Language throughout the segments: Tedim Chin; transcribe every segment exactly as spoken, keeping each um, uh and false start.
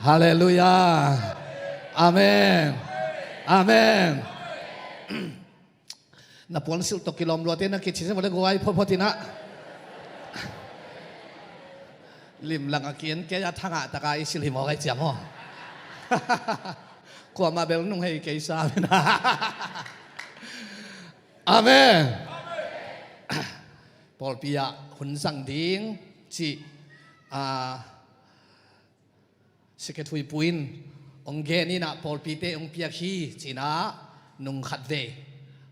Halleluiah. Amen. Amen. Na puansilh tawh kilawm luate na kici se vawle guai photphot inah. Limlang a ki-en kei a thangah taka i silh hi maw kai ciang aw. Kuamah bel nung hei kei sa inah. Amen. Pawlpi ah hun zang ding cih, ah, Secretary pu in hong gen inah pawlpite hong piak hi cinah nung khat vei,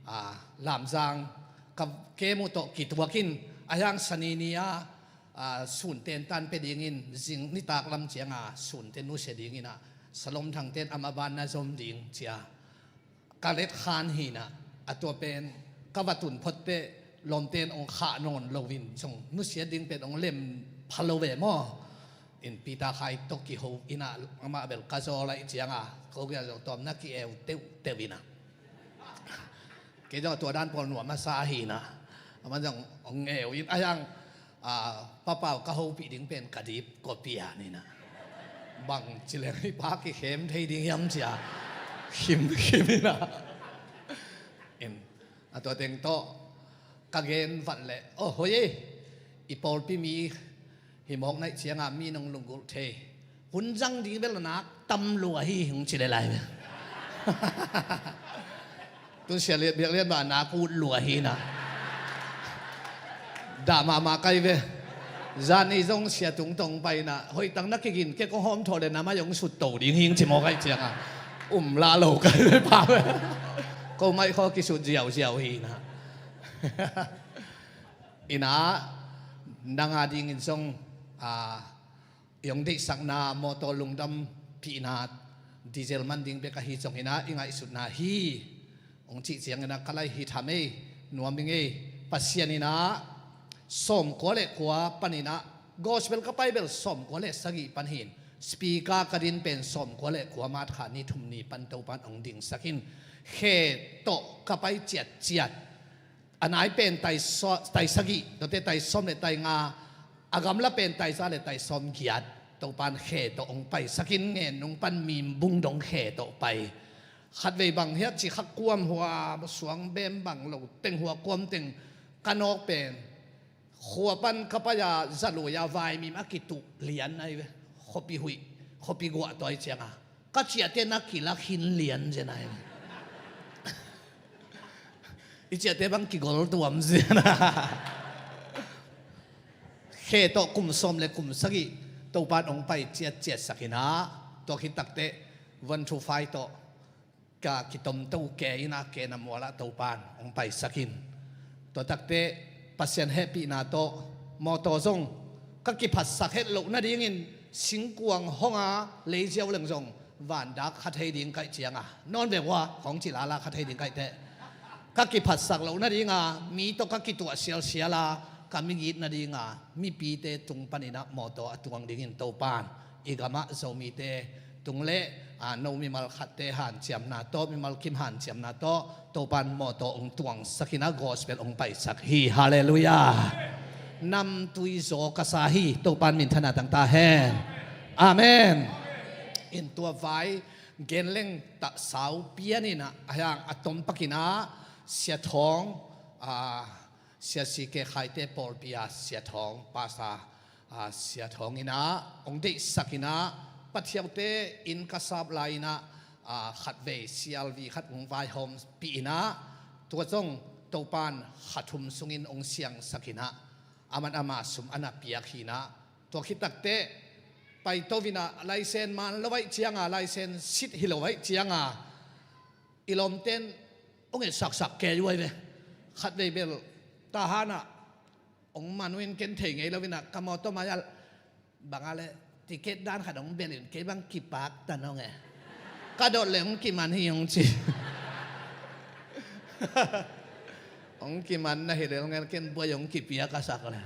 ah, Lamzang ka kem uh tawh kituak in a hiang Sani ni a, ah, sunte tan pia dingin zing nitak lam cianga sunte nusia dinginah Salom Thangte in amah ban na zom ding cia ka let khan hinah, a tua pen ka va tun phot teh lawmte in hong khah nawn loin zong nusia ding pen hong lem pha lo ve maw? In Peter Khai tawh kiho inah amah bel ka zaw laih cianga ko kia zong tawm na ki-eu teuhteuh inah. Kei zong a tua dan pawl nuam a sa hinah amah zong hong eu in a hiang, ah, papau ka hopih ding pen ka dip kua pia ninah. Bang ci leng hih pa kikhem thei ding hiam cia khimkhim inah. In, a tua teng tawh ka gen vat leh, oh, hoi ei, i pawlpi mi hi mawk naih cianga mi nong lunggulh thei. Hun zang ding bel a nak tam lua hi hong ci le lai bel. Tun sia liat biak liat mah a nak ut lua hi na. Dah mahmah kai ve. Zan i zong sia tungtong pai na hoih tang na kigin kei kong hawm thawh le na mai hong sut to ding hing ci maw kai cianga um la lo kai ve pa ve. Ko mai khaw kisut ziauziau hi na. Ina nanga dingin zong, a, i hong deihsakna mawtaw lungdampihna diesel man ding bek ahi zongina i ngaihsutna hi. Hong cih ciangina ka lai hi tham ei, nuam ing ei. Pasian ina sawmkua le kua panina gospel ka pai bel sawmkua le sagih pan hin. Speaker ka din pen sawmkua le kua March kha ni thum ni pan Topan hong dingsakin khe tawh ka pai ciatciat. A nai pen tai sagih, note tai sawm le tai nga, a gamla pen tai za le tai sawm giat. Topan khe tawh hong paisakin ngen nung pan mimbung dong khe tawh pai. Khatvei bang hiat ci kha kuam hua suang bem bang lo teng hua kuam teng ka nawk pen khua pan ka pai a za lui a vaimim a kituh lian ai ve. Khuapi huih, khuapi guah tawi cianga ka ciahte na kilak hin lian zen ai ve. I ciahte bang kigol tuam zen a. Khe tawh kum sawm le kum sagih Topan hong pai ciatciat sakinah tua khit takte one two five tawh ka kitomto ke ina ke na mualah Topan hong paisakin. Tua takte Pasian hehpihna tawh mawtaw zong ka kiphatsak het loh nadingin singkuang honga leiziau leng zong vandak kha thei ding kaih cianga nawn ve ua hong ci lala kha thei ding kaihte ka kiphatsak loh nadinga mi tawh ka kituah sialsiala ka migit nadinga mipite tung paninah mawtaw a tuang dingin Topan i gamah Zomite tung le, a, no mimal khatte hanciamna tawh mimal kim hanciamna tawh Topan mawtaw hong tuangsakinah gospel hong paisak hi. Halleluiah. Namtui zaw ka sa hi. Topan minthana tangta hen. Amen. In tua vai genleng tahsau pianinah a hiang a tompakinah Sia Thawng, a, Sia C K Khaite pawlpi a Sia Thawng pasa, a, Sia Thawng inah hong deihsakinah pathiaute in ka sap lai inah, a, khatvei C L V khat hong vaihawm pihinah tua zong Topan kha thum sungin hong siangsakinah aman ama sum ana piak hinah tua khit takte paito inah laisen man lo aih cianga laisen sit hi lo aih cianga i lawmten hong etsaksak kei uai ve. Khatvei bel tahanah hong man uin ken thei ngei lo inah ka mawtaw mai a banga le ticket dan khat hong belin kei bang kipak tan hong e. Ka dot le hong kiman hi hong ci. Hong kiman na hi lel ngen ken buai hong kipia ka sak le.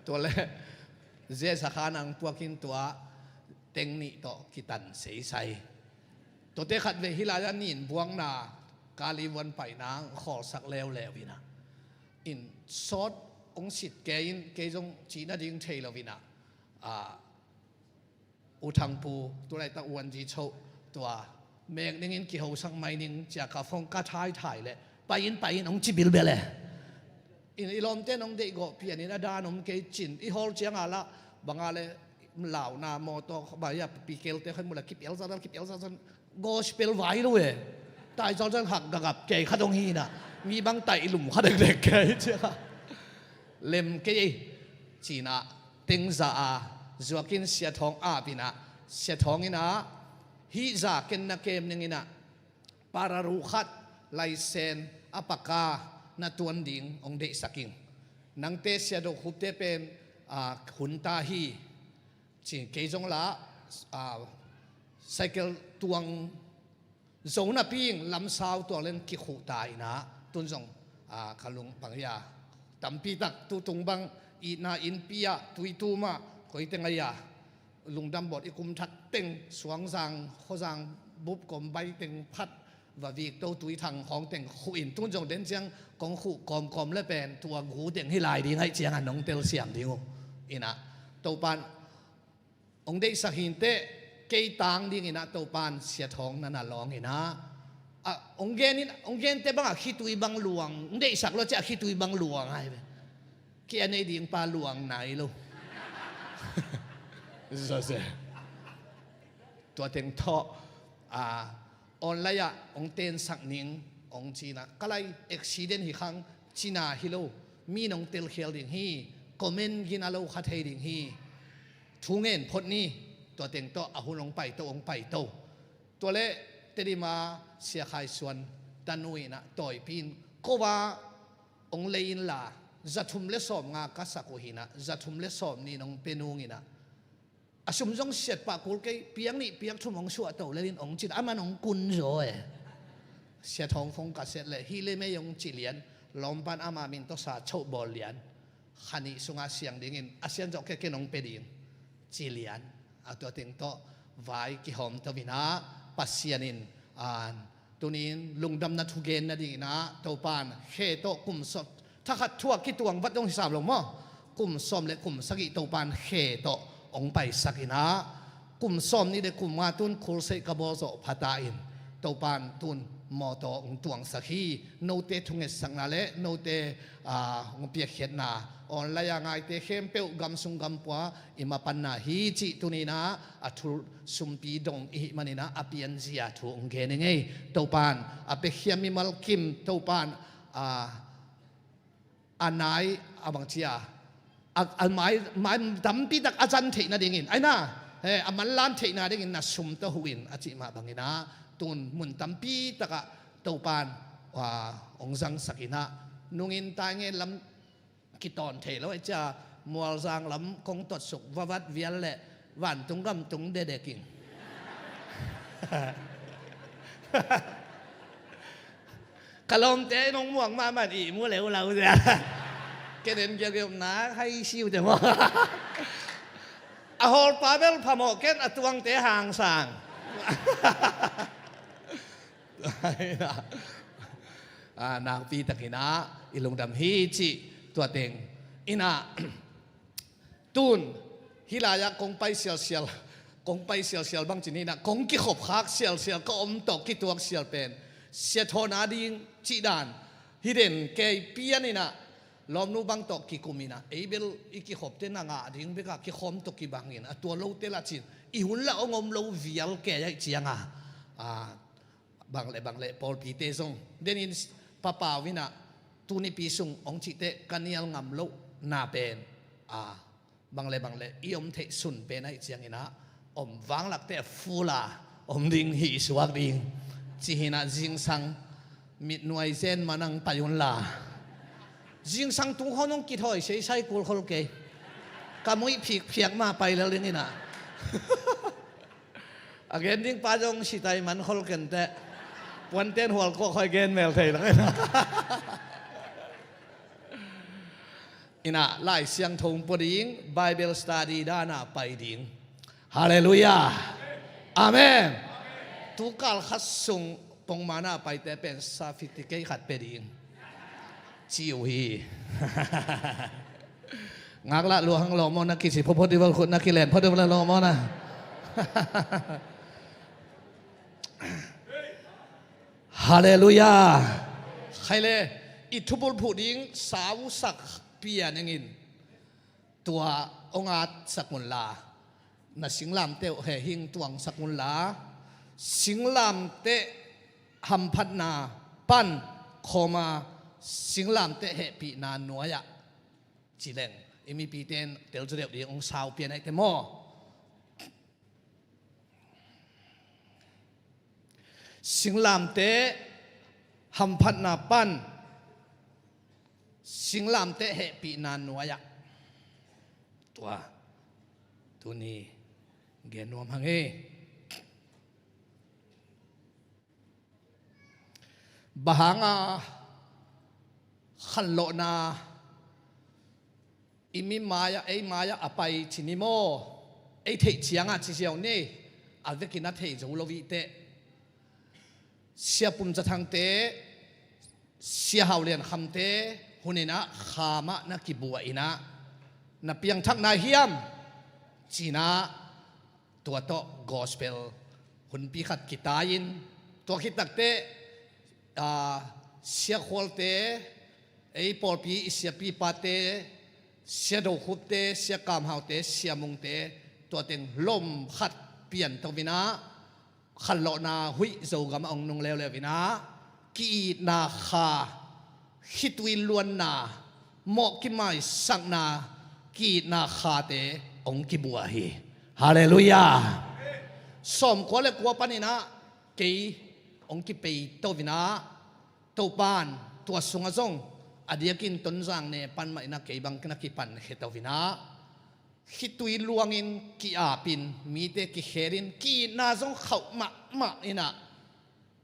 Tua le zesa khan ang puakin tua teng nih tawh kitan seisai. Tuate khatvei hi lai a nin buangna kali vuan paina ang khawlsak leuleu inah in sawt hong sit kei in kei zong cihna ding thei lo inah A, U Thangpu, tulaitak U N G Cho, tua mek ningin kihosak mai ning cia ka phone ka thaithai leh, pai in, pai in, hong ci bilbel e. In i lawmte nong deih gawh pianin a dan om kei cin, i hawl cianga lah, banga le launa mawtaw, baya pikelte khoi mula kipial zadan, kipial zadan, gospel vai lo e. Tai zadan hak gagap kei khat hong hina, mi bang tai i lum khat dekdek kei cianga. Lem kei ei, cina, tengza a, zuakin Sia Thawng apina, Sia Thawng ina, hih za ken na kem ningina, pararu khat, laisen, a paka, na tuan ding, hong deihsak ing. Nangte Sia Do Khupte pen, a, hunta hi, ci kei zong la, a, cycle tuang zo napi in lamsau tuak len kikhuh ta ina, tun zong, a, ka lung bang hia, tampi tak tutung bang itna innpi ah, tuitum ah, koiteng aia, lungdam bawt i kum thak teng, suangzang, khuazang, bup kom bai teng phat, va vik to tuithang khawng teng khuh in, tun zong den ciang kong khuh kawmkawm le pen, tua gu teng hi lai ding aih cianga nong telsiam ding uh. Ina, Topan, hong deihsak hinteh, kei tang dingina Topan Sia Thawng nana lawngina, a, hong genin, hong gente banga khitui bang luang, hong deihsak lo cia khitui bang luang ai ve. Ki a nei ding pa luang nai lo. Zose. Tua teng tawh, a, online ah hong tensak ning, hong cina, ka lai accident hi khang cina hi lo, mi nong telkhial ding hi, comment gina lo kha thei ding hi, thu ngen phot ni, tua teng tawh a hun hong paito, hong paito. Tua le Tedim a Sia Khai Suan tanu ina, tawipin, kova hong lei inla, zathum le sawm nga ka sak uh hina, zathum le sawm ni nong pe nungina, a sum zong siat pah kul kei, piak nih piak thum hong suahto lelin hong cin, aman hong kun zaw e. Sia Thawng phone ka set leh, hi le mei hong ci lian, lawmpan ama min tawh sa choh bawl lian, kha nih sunga siang dingin, a sian zawh kei ken hong pe ding, ci lian. A tua teng tawh vai kihawm to ina, Pasian in, a, tunin lungdamna thugen nadingina Topan khe tawh kum sawm, thakhat thuak kituang vat dong hisap lo maw? Kum sawm le kum sagih Topan khe tawh hong paisak ina, kum sawm nih le kum nga tun khulseih ka bawl zawh phata in, Topan tun mawtaw hong tuangsak hi. Note thungetsakna le note, a, hong piakkhiatna, online a ngaite khempeuh, gamsung gampua i mapanna hi cih tunina a thu sumpi dong i hih manina a pianzia thu hong gen i ngei. Topan a piakkhiat mimal kim, Topan, a, a nai, a bang cia, a, a mai, mai tampi tak a zan theih nadingin, aina, he, a manlan theih nadingin na sum tawh huh in a cih mah bangina, tun mun tampi takah Topan, a, hong zangsak ina, nungin Taingen lam kitawn thei lo, a cia Mualzang lam kong totsuk vavat vial le vantung gamtung dedek in. Ka lawmte in hong muak mahmah in ihmu leulau cia. Ken en giagiaupna hai siu te maw? A hawlpa bel phamawh ken, a tuangte hangsang. A, nakpi takin a, i lungdam hi cih tua teng. Ina, tun, hih lai-ah kong pai sialsial, kong pai sialsial bang cin hi ina, kong kikhop khak sialsial ka om tawh kituak sial pen, Sia Thawng a ding cih dan hi den kei pian ina, lawmnu bang tawh kikum ina, ei bel i kikhopte na ngah ding bekah kikhawm tawh kibang ina, tua lote lah cin, i hun lah hong om lo vial kei aih cianga, a, bang le bang le pawlpite zong denin, Papau ina, tunipi sung hong cihte ka nial ngam loh na pen, a, bang le bang le i om theih sun pen aih ciangina, om vanglakte a fula om ding, hih suak ding, cih hina, zingsang mitnuai zen manang pai unla. Zingsang tung hon hong kithawi seisai kulkhol kei. Ka muih phikphiak ma pai lel dingina. A gen ding pa zong sitai man khol kenteh. Puanten hual kawk hoi gen mel thei lak ina. Ina, Lai Siangtho pua ding, Bible study dana pai ding. Halleluiah. Amen. Tukal khat sung pongmana paite pen certificate khat pe ding, ci uh hi. Ngaklah luahang lawm aw na kici phawphaw dival khut na kilen phawphaw dival lawm aw na. Halleluiah. Khai le, i thubulphuh ding sausak pian engin tua hong atsak unla, na singlamteh uh hehing tuangsak unla, singlamteh hamphatna pan khawma singlamteh hehpihna nuai-ah ci leng i mipite in telcu deuh ding hong sau pian aihte maw? Singlamteh hamphatna pan singlamteh hehpihna nuai-ah. Tua tuni gen nuam hang hi. Bang hanga khanlawhna i mi mai-ah, ei mai-ah a pai ci ni maw? Ei theih ciangah ci ziau ni. A vekin a thei zo lo ihteh, Sia Pum Za Thangte, Sia Hau Lian Khamte hun inah kham ah na kibuah inah na piangthakna hiam? Ci-inah tua tawh gospel hunpi khat kitai-in, tua khit takteh, aa, Sia Khualte, ei pawlpi i siapipate, Sia Do Khupte, Sia Kam Haute, Sia Mungte, tua teng lom khat pianto inah khanlawhna huih Zogam ah hong nung leuleu inah ki-itna kha, khitui luanna, mawh kimaisakna ki-itna khate hong kibuah hi. Halleluiah. Sawmkua le kua pan inah kei hong kipeito inah, Topan tua sungah zong a diakin Tonzang ne pan mah inah kei bang na kipankhia to inah, khitui luangin ki-apin, mite kikhelin, ki-itna zong khauh mahmah inah,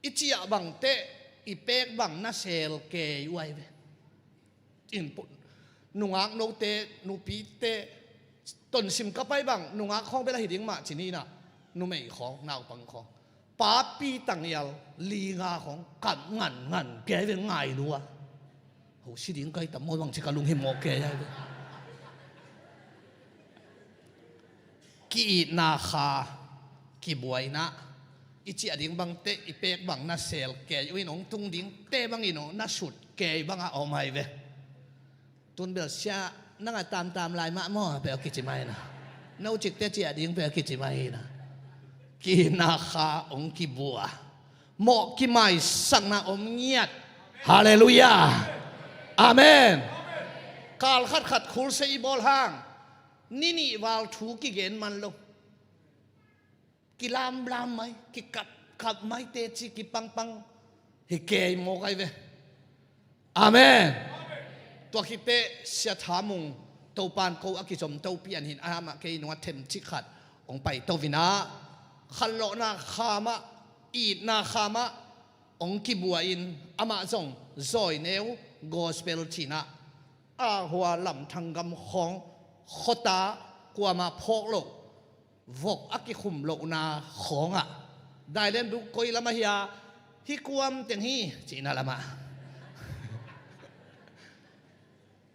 i ciah bangteh i pek bang na sel kei uh ahi ve. In pu-, nungak note, nupite, Tonsim ka pai bang nungak khawng bel ahi ding mah ci ni inah, numei khawng, naupang khawng, papi tangial li nga khawng kap nganngan kei ve, ngai lua. Ho si ding kai tam maw bang ci ka lunghimawh kei ahi ve. Ki-itna kha kibuah inah, i ciah ding bangteh i pek bang na sel kei uh in, hong tung dingte bangin hong na sut kei bangah a om ahi ve. Tun bel sia, nang a tamtam lai mah maw peuh a kici mai na. No cikte ciah ding peuh a kici mai na. Ki-itna kha hong kibuah. Mawh kimaisakna om ngiat. Halleluiah. Amen. Kal khatkhat khulsei i bawl hang, ni nih val thu kigen man lo. Kilamlam mai, kikapkap mai teci kipangpang hi kei mawk ahi ve. Amen. Tua khitteh Sia Tha Mung, Topan ko a kizom to pian hin, amah kei nungah themcik khat hong paito inah, khanlawhna kha mah, itna kha mah hong kibuah in, amah zong zawi neu gospel ci inah, a hua lamthang gam khawng, khuata kuamah phawk loh, vok a kikhum lohna khawngah, Dailen buk koi lamah hia, hih kuam teng hi, cihna lamah.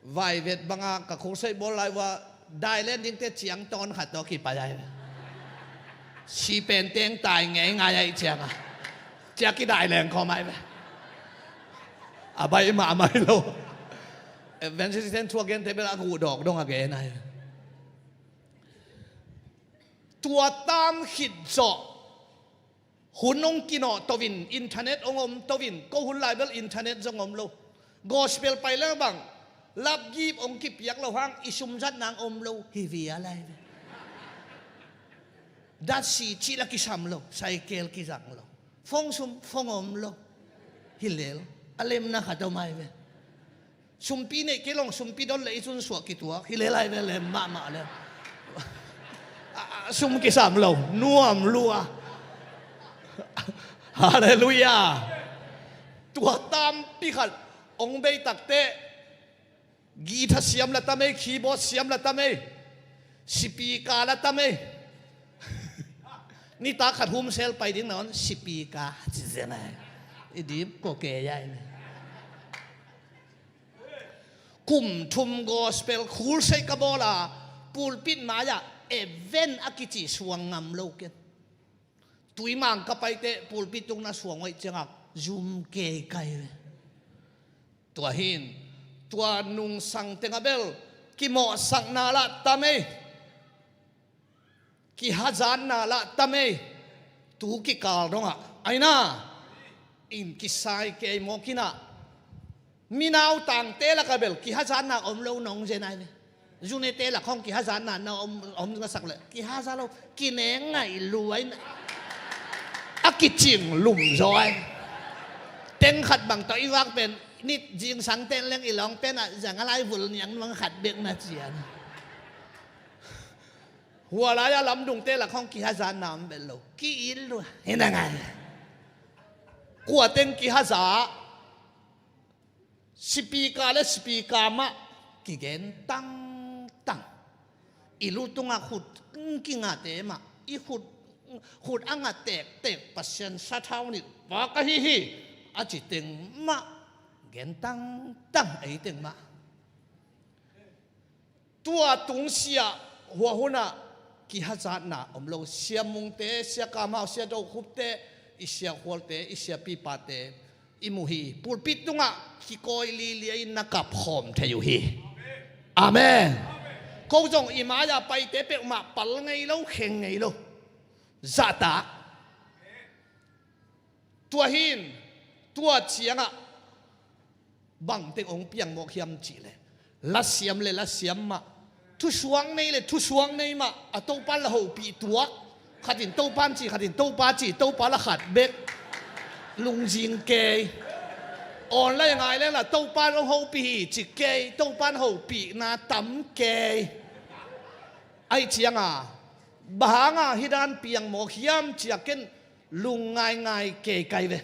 Vaivet banga ka khulsei bawl lai uh a, Dailen dingte ciang tawn khat tawh kipai ai. Si pen teng tai ngeingai ai cianga, ciak i Dailen khawm ai ve. A bai mahmah lo. Evangelist ten thu a gente bel a guh dawk dong a gen ai. Tua tam khit zawh, hun hong kinawh to in, internet hong om to in, ko hun lai bel internet zong om lo. Gospel pai leng bang, lapgip hong kipiak loh hang i sum zat nang om lo hi vial ai ve. Datsi cih la kisam lo, saikel kizang lo. Fong sum, fong om lo. Hi lel, a lemna khat om ai ve. Sumpi neih kei long, sumpi don le i cun suah kituak. Hi lel ai ve, lem mahmah le. A, a, sum kisam lo, nuam lua. Halleluiah. Tua tampi khat hong bei takteh, guitar siam la tam ei, keyboard siam la tam ei, sipika la tam ei. Nitak khat hum sel pai ding nawn, sipika ci zen ai. I dim ko ke ai. Kum thum gospel khulsei ka bawl a, pulpit mai-ah event a kici suang ngam lo ken. Tuimang ka paite pulpit tung na suang hoih ciangah zum kei kai ve. Tua hin, tua nungsang tengah bel kimawhsakna lah tam ei. Kihazatna lah tam ei. Tu kikal dongah aina in kisai kei mawk inah, minautangte lakah bel kihazatna om lo nong zen ai ve. Zunete lak hong kihazatna na om, om ngasak leh kihazat lo, kineng ngaih lua in a kicing lum zaw ai. Teng khat bang tawh i vak pen nit zingsang ten leng i lawng penah zang a lai vul niang nuang khat bek na cian. Hua lai-ah lamdungte lak hong kihazatna om bel lo, ki-it lua hi na ngai. Kua teng kihazat? Sipika le sipika mah kigen tangtang. I lu tungah khut kingate mah, i khut, khut a nga tektek Pasian sathau nit pa ka hi hi a ci teng mah gen tangtang, ei teng mah. Tua tungsiah hua hunah kihazatna om lo. Sia Mungte, Sia Kam Hau, Sia Do Khupte, i sia khualte, i sia pipate i mu hi. Pulpit tungah kikawi lilia in na kap khawm thei uh hi. Amen. Ko zong i mai-ah paite peuhmah pal ngei lo, kheng ngei lo. Zahtak. Tua hin, tua ciangah bangteng hong piang mawk hiam cihleh, lasiam le lasiam mah, thusuak nei le thusuak nei mah, a Topa la hopih tuak. Khatin Topa ci, khatin Topa ci, Topa la khat bek. Lungzing kei. Online ngai leng la Topa hong hopih hi ci kei, Topa hopihna tam kei. Aih cianga, bang hanga hih dan piang mawk hiam cia ken lungngaingai kei kai ve.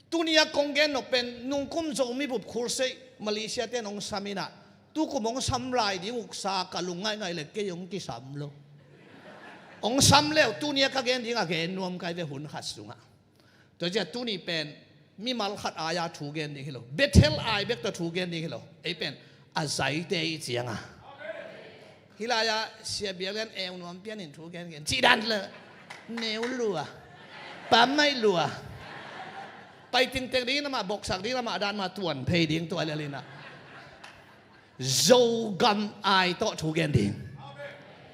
Tuni a kong gen nop pen nungkum Zomi bup khulsei Malaysia ten hong sam inah, tukum hong sam lai ding uksa ka lungngaingai le kei hong kisam lo. Hong sam leu tuni a ka gen ding a gen nuam kai ve hun khat sungah. Tua ciah tuni pen mimal khat ai-a thu gen ding hi lo. Bethel ai bek tawh thu gen ding hi lo. Ei pen a zaite i cianga. Hih lai-ah Sia Biak Lian eu nuam pianin thu gen gen cih dan le neu lua, pammaih lua. Pai tingtek ding namah, boksak ding namah, dan mah tuan phei ding tua lialinah Zogam ai tawh thu gen ding.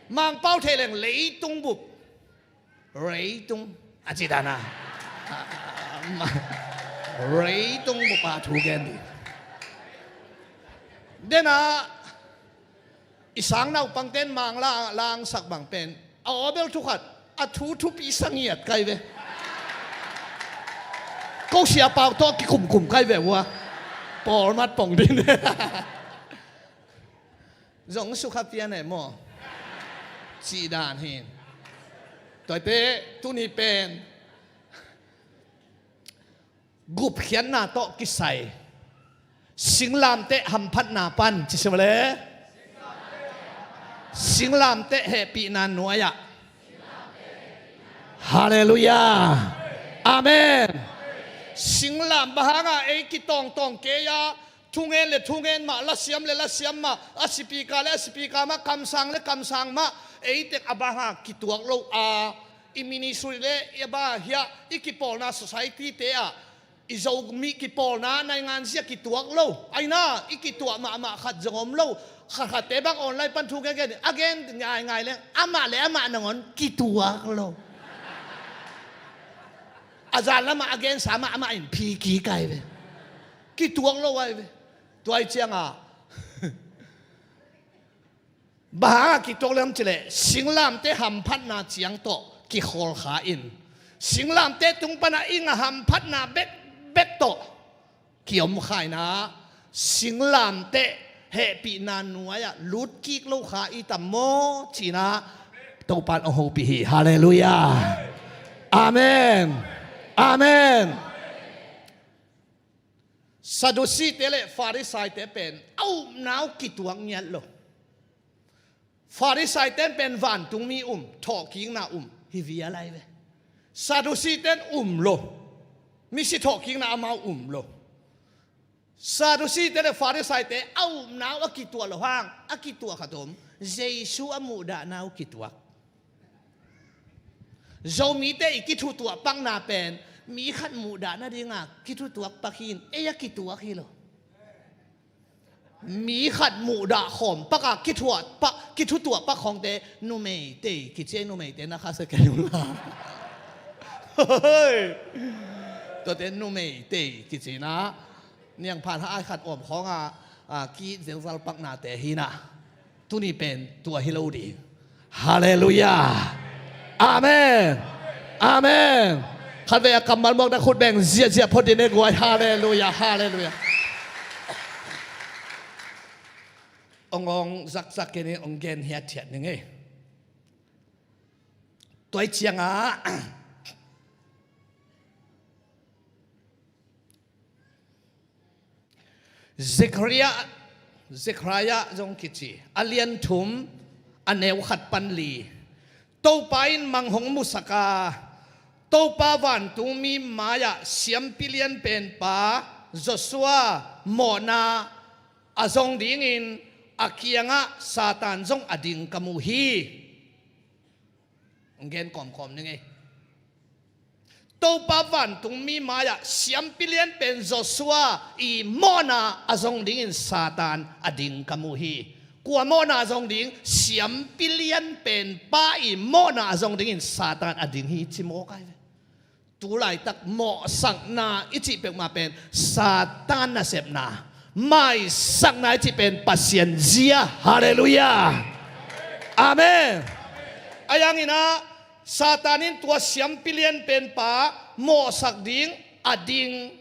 Mangpau thei leng leitung bup, reitung a ci dana. Reitung bup a thu gen ding. Dena i sang naupangten mang la langsak bang pen a aw bel thukhat, a thu thupi sangiat kai ve. Ko sia pau tawh kikumkum kai ve ua. Pawlmat pong din. Zong sukha pian eh maw? Cih dan hi. Tuaite tuni pen gupkhiatna tawh kisai singlamteh hamphatna pan ci sia le, singlamteh hehpihna nuai-ah. Halleluiah. Amen. Singlam bang hanga ei kitawngtawng kei-a, thungen le thungen mah, lasiam le lasiam mah, a sipika le a sipika mah, kamsang le kamsang mah, ei tek a bang hanga kituak lo a, i ministry le i a bang hiah i kipawlna society te ah, i Zomi kipawlna naingan zia kituak lo. Aina i kituak mahmah khat zong om lo. Khatkhatte bang online pan thu gen gen a gen ngaingai leng amah le amah nangawn kituak lo. A zan lamah a gensa amah amah in phiki kai ve. Kituak lo ai ve. Tuai cianga bang hanga kituak lem cileh singlamteh hamphatna ciang tawh kikholkha in, singlamteh tung pana i ngah hamphatna bekbek tawh kiomkhaina, singlamteh hehpihna nuai-ah lutkik lokha i tam maw cina Topan a hopih hi. Halleluiah. Amen. Amen. Sadusite le Farisaite pen a upna uh kituak ngiat lo. Farisaite pen vantungmi um, thawhkikna um hi vial ai ve. Sadusite um lo. Misi thawhkikna amau um lo. Sadusite le Farisaite a upna uh a kituak loh hang, a kituak khat om, Jesu a muhdahna uh kituak. Zomite i kithutuak pakna pen mi khat muhdah nadinga kithutuak pak hi in, ei a kituak hi lo. Mi khat muhdah khawm paka kithuak pak, kithutuak pak khawngte numeite kici, numeite na khasia kei un la. Tuate numeite kici na. Niangphat ha ai khat om khawnga, a, ki zelzal paknate hi na. Tuni pen tua hi lo ding. Halleluiah. Amen. Amen. Khatvei a kammal muak na khut beng ziahziah phot ding e guai. Halleluiah. Halleluiah. Ong ong zakzak kei ni, ong gen hiathiat ning e. Tuai cianga Zekhariah, Zekhariah zong kici, a lian thum, a neu khat pan li. Topa in mang hong musak a, Topa vantungmi mai-ah siampi lianpenpa Joshua mawhna a zong dingin a kiangah Satan zong a ding ka mu hi. Hong gen kawmkawm ning e. Topa vantungmi mai-ah siampi lianpen Joshua i mawhna a zong dingin Satan a ding ka mu hi. Kua mawhna a zong ding? Siampi lianpenpa i mawhna a zong dingin Satan a ding hi ci mawk ai ve. Tu laitak mawhsakna i cih peuhmah pen Satan nasepna, maisakna i cih pen Pasian zia. Halleluiah. Amen. A yanginah Satan in tua siampi lianpenpa mawhsak ding a ding.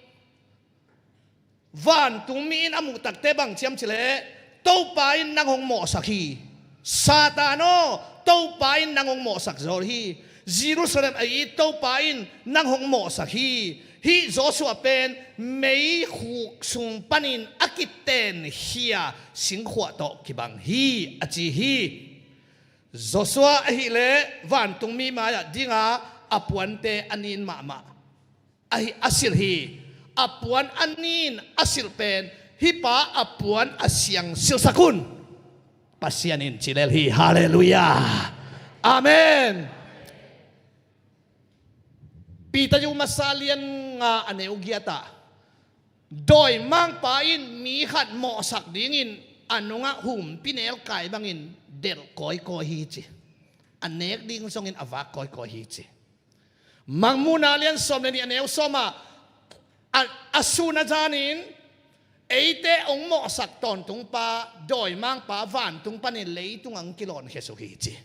Vantungmi in a muh takte bang ciam cileh, Topa in nang hong mawhsak hi. Satan aw, Topa in nang hong mawhsak zaw hi. Jerusalem a it Topa in nang hong mawhsak hi. Hih Joshua pen meikhuk sung panin a kitenkhia singkhuah tawh kibang hi, a ci hi. Joshua ahileh vantungmi mai-ah dinga a puante a nin mahmah ahi, a silh hi. A puan a nin a silh pen, hih pa a puan a siang silhsak un, Pasian in ci lel hi. Halleluiah. Amen. Peter yu masa lian nga a neu giatah, dawimangpa in mi khat mawhsak dingin a nungah humpi nelkai bangin delh kawikawi hi ci. A nek ding zongin a vak kawikawi hi ci. Mangmuhna lian sawm le nih a neu sawmah, a, a sun a zanin eite hong mawhsak tawntungpa, dawimangpa vantung panin leitung ang kilawnkhia suk hi ci.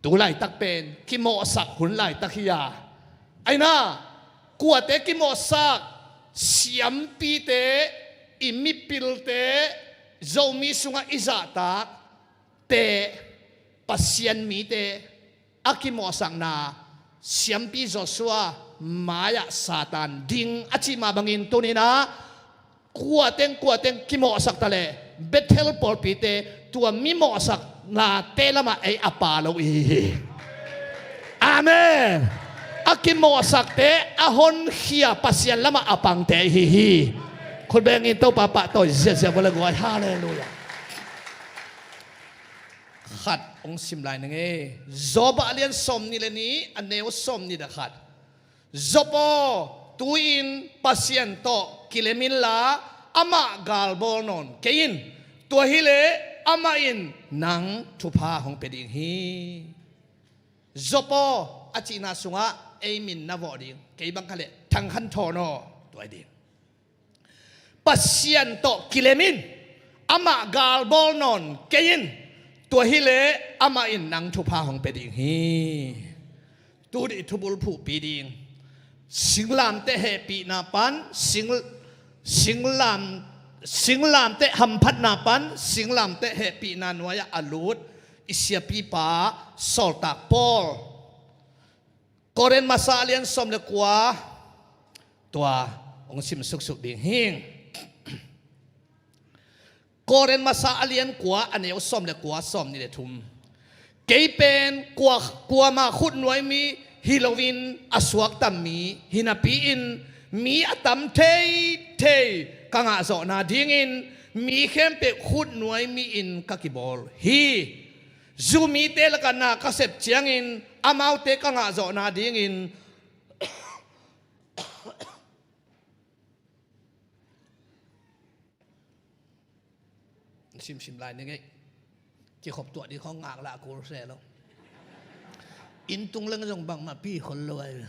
Tu laitak pen kimawhsak hun laitak hi a, aina, kuate kimawhsak? Siampite, i mipilte, Zomi sungah i zahtakte, Pasian mite a kimawhsakna, siampi Joshua mai-ah Satan ding a cih mah bangin tuninah kuateng kuateng kimawhsak taleh Bethel pawlpite tua mi mawhsaknate lamah ei a pa lo i hi hi. Amen. A kimawhsakte a honkhia Pasian lamah a pangte i hi hi. Khutbengin Topa pahtawi ziahziah vua le guai. Halleluiah. Khat hong sim lai ning e. Job a lian sawm nih le nih a neu sawm nih le khat. Job aw, tu-in Pasian tawh kilem inla amah galbawl nawn kei in. Tua hileh amah in nang thupha hong pia ding hi. Job aw a cihna sungah ei min na vawh ding, kei bang khaleh Thang Khan Thawn aw, tua hi ding. Pasian tawh kilem in, amah galbawl nawn kei in, tua hileh amah in nang thupha hong pia ding hi. Tu dih thubul phuhpi ding. Singlamteh hehpihna pan, sing, singlam, singlamteh hamphatna pan, singlamteh hehpihna nuai-ah a lut i siapipa sawltak Paul. Korin masa a lian sawm le kua, tua hong sim suksuk ding hing. Korin masa a lian kua a neu sawm le kua, sawm nih le thum. Kei pen kua, kuama khutnuai mi hi loin a suaktam mi hi napi-in mi a tam theithei ka ngahzawhna dingin mi khempeuh khutnuai mi-in ka kibawl hi. Zu mite lakah na ka sep ciangin amaute ka ngahzawhna dingin simsim lai ni ngei. Kikhop tuah ding khong ngak lah kul se lo. Inn tung leng zong bangmah pi khol lo ai.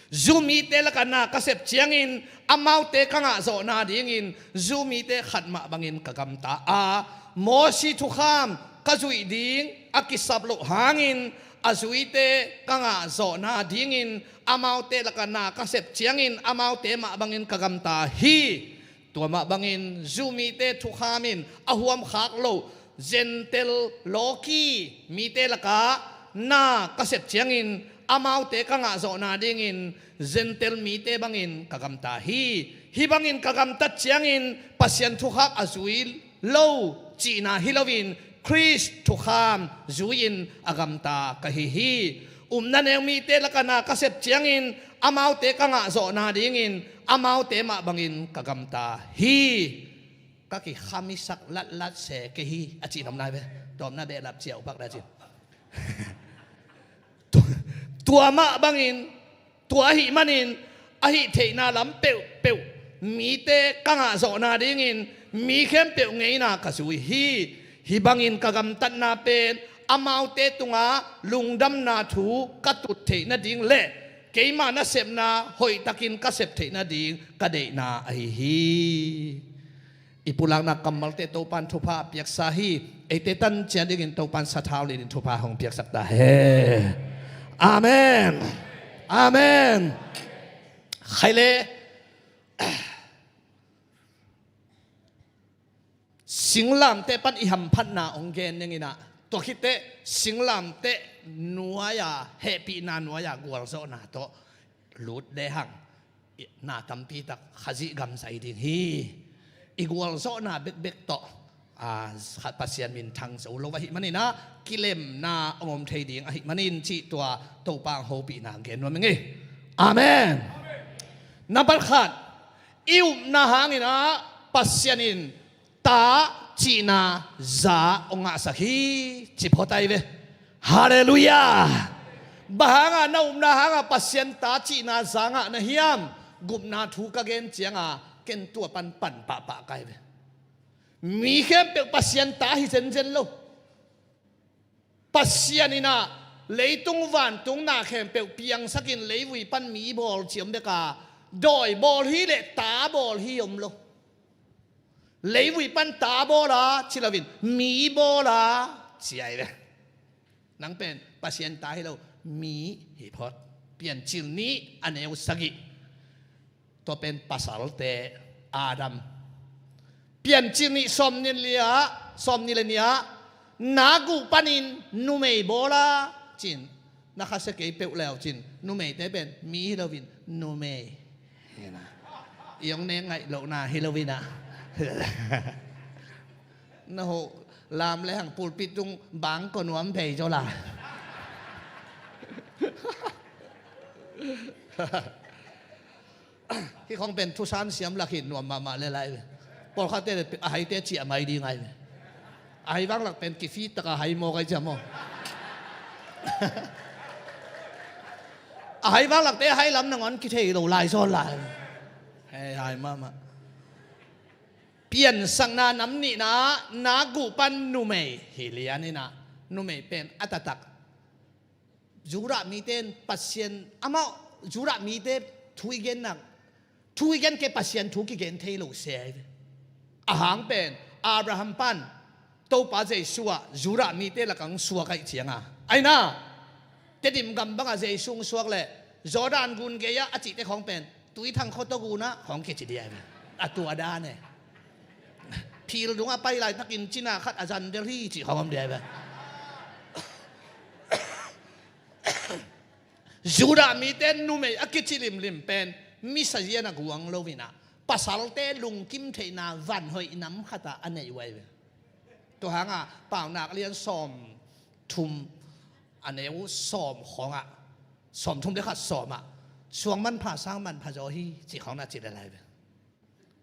Zu mite lakah na ka sep ciangin amaute ka ngahzawhna dingin zu mite khat mah bangin ka gamta a, Mosi thukham ka zuih ding a kisap loh hangin a zuite ka ngahzawhna dingin amaute lakah na ka sep ciangin amaute mah bangin ka gamta hi. Tua mah bangin zu mite thukham in a huam khak loh Gentail lawki mite lakah na ka sep ciangin amaute ka ngahzawhna dingin Gentail mite bangin ka gamta hi. Hih bangin ka gamtat ciangin Pasian thukhak a zui lo cihna hi loin Khrist thukham zui-in a gamta ka hi hi. Upna neu mite lakah na ka sep ciangin amaute ka ngahzawhna dingin amaute mah bangin ka gamta hi. Ka kikhamisak latlat se kei hi a cih nopna ve. Tawpna behlap ciah upak dah cin. Tua, tua mah bangin, tua ahih manin, ahih theihna lam peuhpeuh mite ka ngahzawhna dingin mi khempeuh ngeina ka zui hi. Hih bangin ka gamtatna pen amaute tungah lungdamna thu ka tut theih nading le keima nasepna hoihtakin ka sep theih nading ka deihna ahi hi. I pulakna kammalte Topan thupha a piaksa hi. Eite tan ciat dingin Topan sathau lianin thupha hong piaksak ta hen. Amen. Amen. Khaile singlamteh pan i hamphatna hong gen ninginah, tua khitteh singlamteh nuai-a, hehpihna nuai-a gualzawhna tawh lut lehang na tampi tak Khazih gam zai ding hi. I gualzawhna bekbek tawh, a, Pasian minthang zo lo ahih maninah kilemna hong om thei ding ahih manin cih tua Topa hopihna gen nuam ing ei. Amen. Nambat khat, i upna hanginah Pasian in ta cihna za hong ngahsak hi, ci phot ai ve. Halleluiah. Bang hanga na upna hanga Pasian ta cihna za ngah na hiam? Gupna thu ka gen cianga ken tua pan pan pahpah kai ve. Mi khempeuh Pasian ta hi zenzen lo. Pasian inah leitung vantung na khempeuh piangsakin leivui pan mi bawl ci om beka, dawi bawl hi le ta bawl hi om lo. Leivui pan ta bawl a ci loin mi bawl a ci ai ve. Nang pen Pasian ta hi lo, mi hi phot. Piancil nih a neu sagih. Tua pen pasalte Adam. Piancil nih sawmnih le nih ah, sawmnih le nih ah, na guh panin numei bawl a cin, na khasia kei peuh leu cin, numeite pen mi hi loin numei. Hi na. I hong nek ngaih lohna hi loin ah. Na hoh lam lehang pulpit tung bang ko nuam phei zaw la. Hih khong pen thusan siam lak hi nuam mahmah le lai ve. Pawlkhatte le a haite ciah mai ding ai ve. A hai vanglak pen kifit taka hai mawk ai ciah maw. A hai vanglakte a hai lam nangawn kithei lo lai zawn lai. Hei hai mahmah. Piansakna nam nihna, na guh pan numei hi lian inah, numei pen a taktak Judah mite in Pasian amau, Judah mite thu i gennak, thu i gen kei Pasian thu kigen thei lo se ai ve. A hang pen Abraham pan Topa Jesu ah Judah mite lakah hong suak aih cianga, aina Tedim gam bangah Jesu hong suak leh Jordan gun gei-ah a cihte khawng pen Tuithang khuato gunah khawng kici dia ai ve. A tua dan e. Phil dungah pai laitakin cina khat a zan del hi cih khawng om dia ai ve. Judah mite numei a kici limlim pen misa zian a guang lo inah pasalte lungkim theihna van hoih nam khatah a neih uh ai ve. Tua hangah Paunak lian sawm thum a neu sawm khawngah Sawmthum le khat sawm ah suang manpha sang manpha zaw hi, ci khawng na ci le lai ve.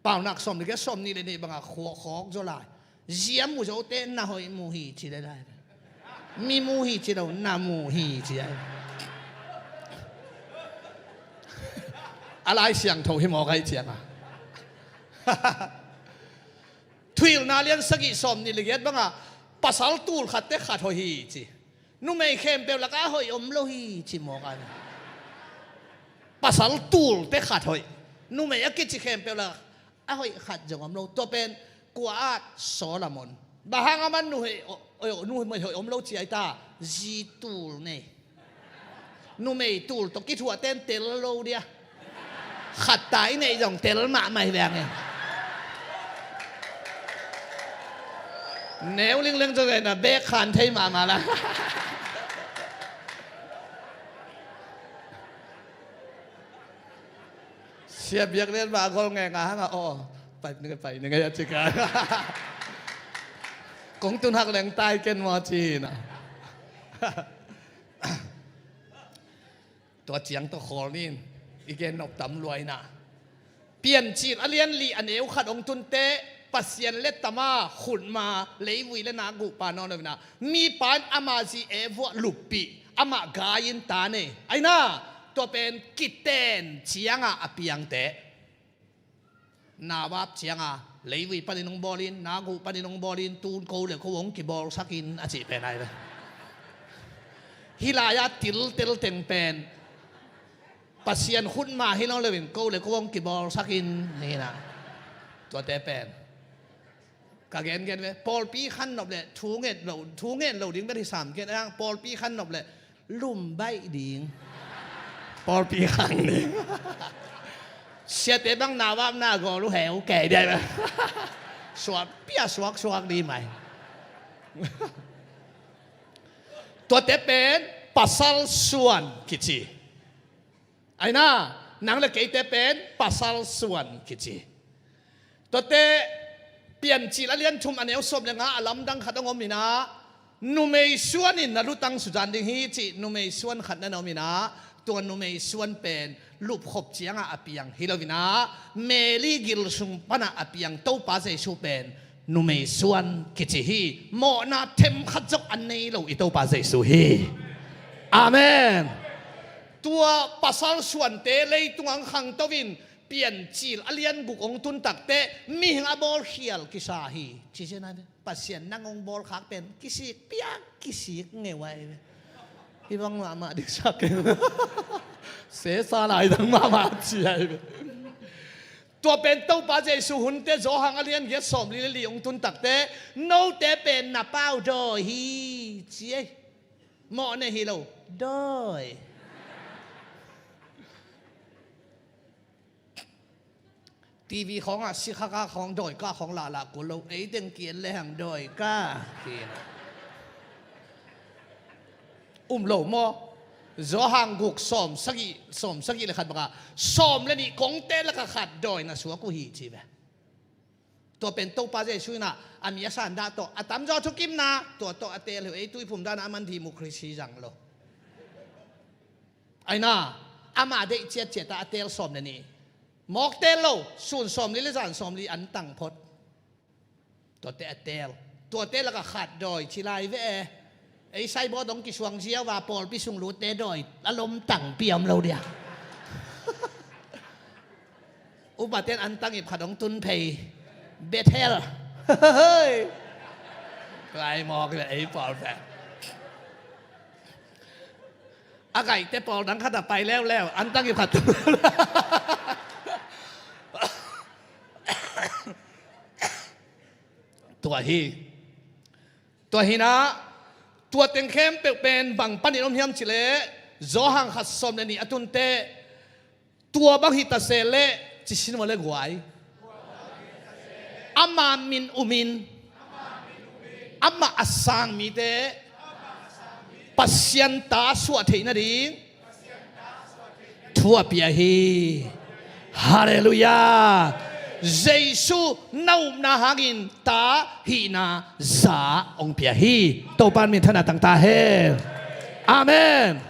Paunak sawm le giat, sawmnih le nih bangah khuak khawk zaw lai. Zia mu zote na hoih mu hi ci le lai ve. Mi mu hi ci lo, na mu hi ci ai. A Lai Siangtho hi mawk ai cianga. Thuhilhna lian sagih, sawmnih le giat bangah pasal tul khatte khat hoih hi ci. Numei khempeuh lakah a hoih om lo hi ci mawk ai. Pasal tulte khat hoih. Numei a kici khempeuh lakah a hoih khat zong om lo. Tua pen kua at? Solomon. Bang hang aman nu hoih, o-, o-, numei hoih om lo ci ai ta? Zi tul nei. Numei tul tawh kithuahte in tel lo dia. Khat ta i neih zong tel mahmah hi veng e. Neu lingleng zong na bek khan thei mahmah la. Sia biak lian mah a gol nge nga hang a, aw, pai ni nge, pai ni nge a cika. Kong tun hak leng tai ken maw ci na. Tua ciang tawh khawl nin, i gen nop tam luaina. Piancil a lian li a neu khat hong tunte, Pasian le tama khutma leivui le nak guhpa nawn lo ina, mipa in ama zi e vuah luppih, amah gai in ta nei. Aina, tua pen kiten cianga a piangte. Nawab cianga leivui panin hong bawlin, nak guh panin hong bawlin, tun ko le ko hong kibawlsakin a cih pen ai ve. Hih lai-a tiltel teng pen Pasian khutma hi lo leuin ko le ko hong kibawlsakin hina. Tuate pen ka gengen ve, pawlpi khan nop le thu ngen lo, thu ngen lo ding ber hi sam ken ang, pawlpi khan nop le lum baih ding. Pawlpi khan ding. Siate bang nawab na gawl uh heu kei dia. Suak pia suak suak di mai. Tuate pen pasal suan kici. Aina, nang le keite pen pasal suan kici. Tuate Piancil a lian thum a neu sawm le nga a lamdang khat hong om ina, numei suan in na lutang suzan ding hi cih numei suan khat na om ina, tua numei suan pen lupkhop cianga a piang hi lo ina, Mary gil sung pana a piang Topa Jesu pen numei suan kici hi. Mawhna themkhat zong a nei lo i Topa Jesu hi. Amen. Tua pasal suante leitung ang khangto in Piancil a lian guk hong tun takte mihing a bawlkhial kisa hi. Ci sia nai ve. Pasian nang hong bawlkhak pen kisik piak kisik ngeu ai ve. Hi bang mahmah diksak keng. Sesa lai dang mahmah ci ai ve. Tua pen Topa Jesu hunte Johan a lian giat sawmli le li hong tun takte, note pen na pau dawi hi ci ei. Mawh ne hi lo. Dawi. TV khawngah sikhaka khawng dawi ka khawng lahlah kul lo. Ei teng kian le hang dawi ka. Kian. Um lo maw? Johan guk sawm sagih, sawm sagih le khat baka sawm le nih kongte laka khat dawi na suak uh hi ci ve. Tua pen Topa Jesu ina a mi a sandah tawh a tamzaw thukimna tua tawh a teel hi uh. Ei tuiphum dana a man democracy zang lo. Aina, ama deih ciatciat a a teel sawm le nih. Mawk teel lo, sun sawmli le zan sawmli an tang phot. Tuate a teel. Tuate laka khat dawi ci lai ve e. Ei saibawt hong kisuang ziau a pawlpi sung lutte dawi a lomtang piam lo dia. Upaten an tangip khat hong tun phei. Bethel. Lai mawk le ei pawl pen. A kaihte pawl dang khat a pai leuleu, an tangip khat. Tua hi. Tua hinah, tua teng khempeuh pen bang panin om hiam cileh, Johan khat sawm le nih a tunte, tua bang hita seleh, ci sin ua le guai. Ama min umin, ama a sang mite, Pasian ta suah theih nading, thu a pia hi. Halleluiah. Jesu na upna hangin ta hihna za hong pia hi. Topa in minthanna tang ta hen. Amen.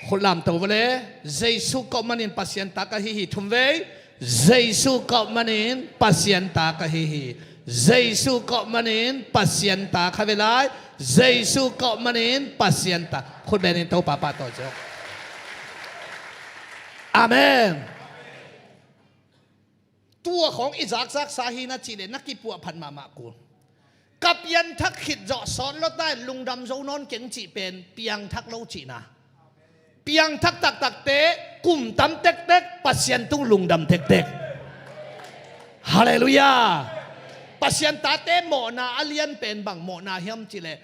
Khut lamto vele. Jesu kawh manin Pasian ta ka hi hi. Thum vei. Jesu kawh manin Pasian ta ka hi hi. Jesu kawh manin Pasian ta kha ve lai. Jesu kawh manin Pasian ta. Khut benin Topa pahtawi zo. Amen. Tua khawng i zakzaksa hi na cih leh na kipuah phat mahmah kul. Ka pianthak khit zawh sawt lo ta in lungdam zo nawn keng cih pen piangthak lo cihna. Piangthak taktakte kum tam tektek Pasian tung lungdam tektek. Halleluiah. Pasian tate mawhna a lian pen bang mawhna hiam cih leh,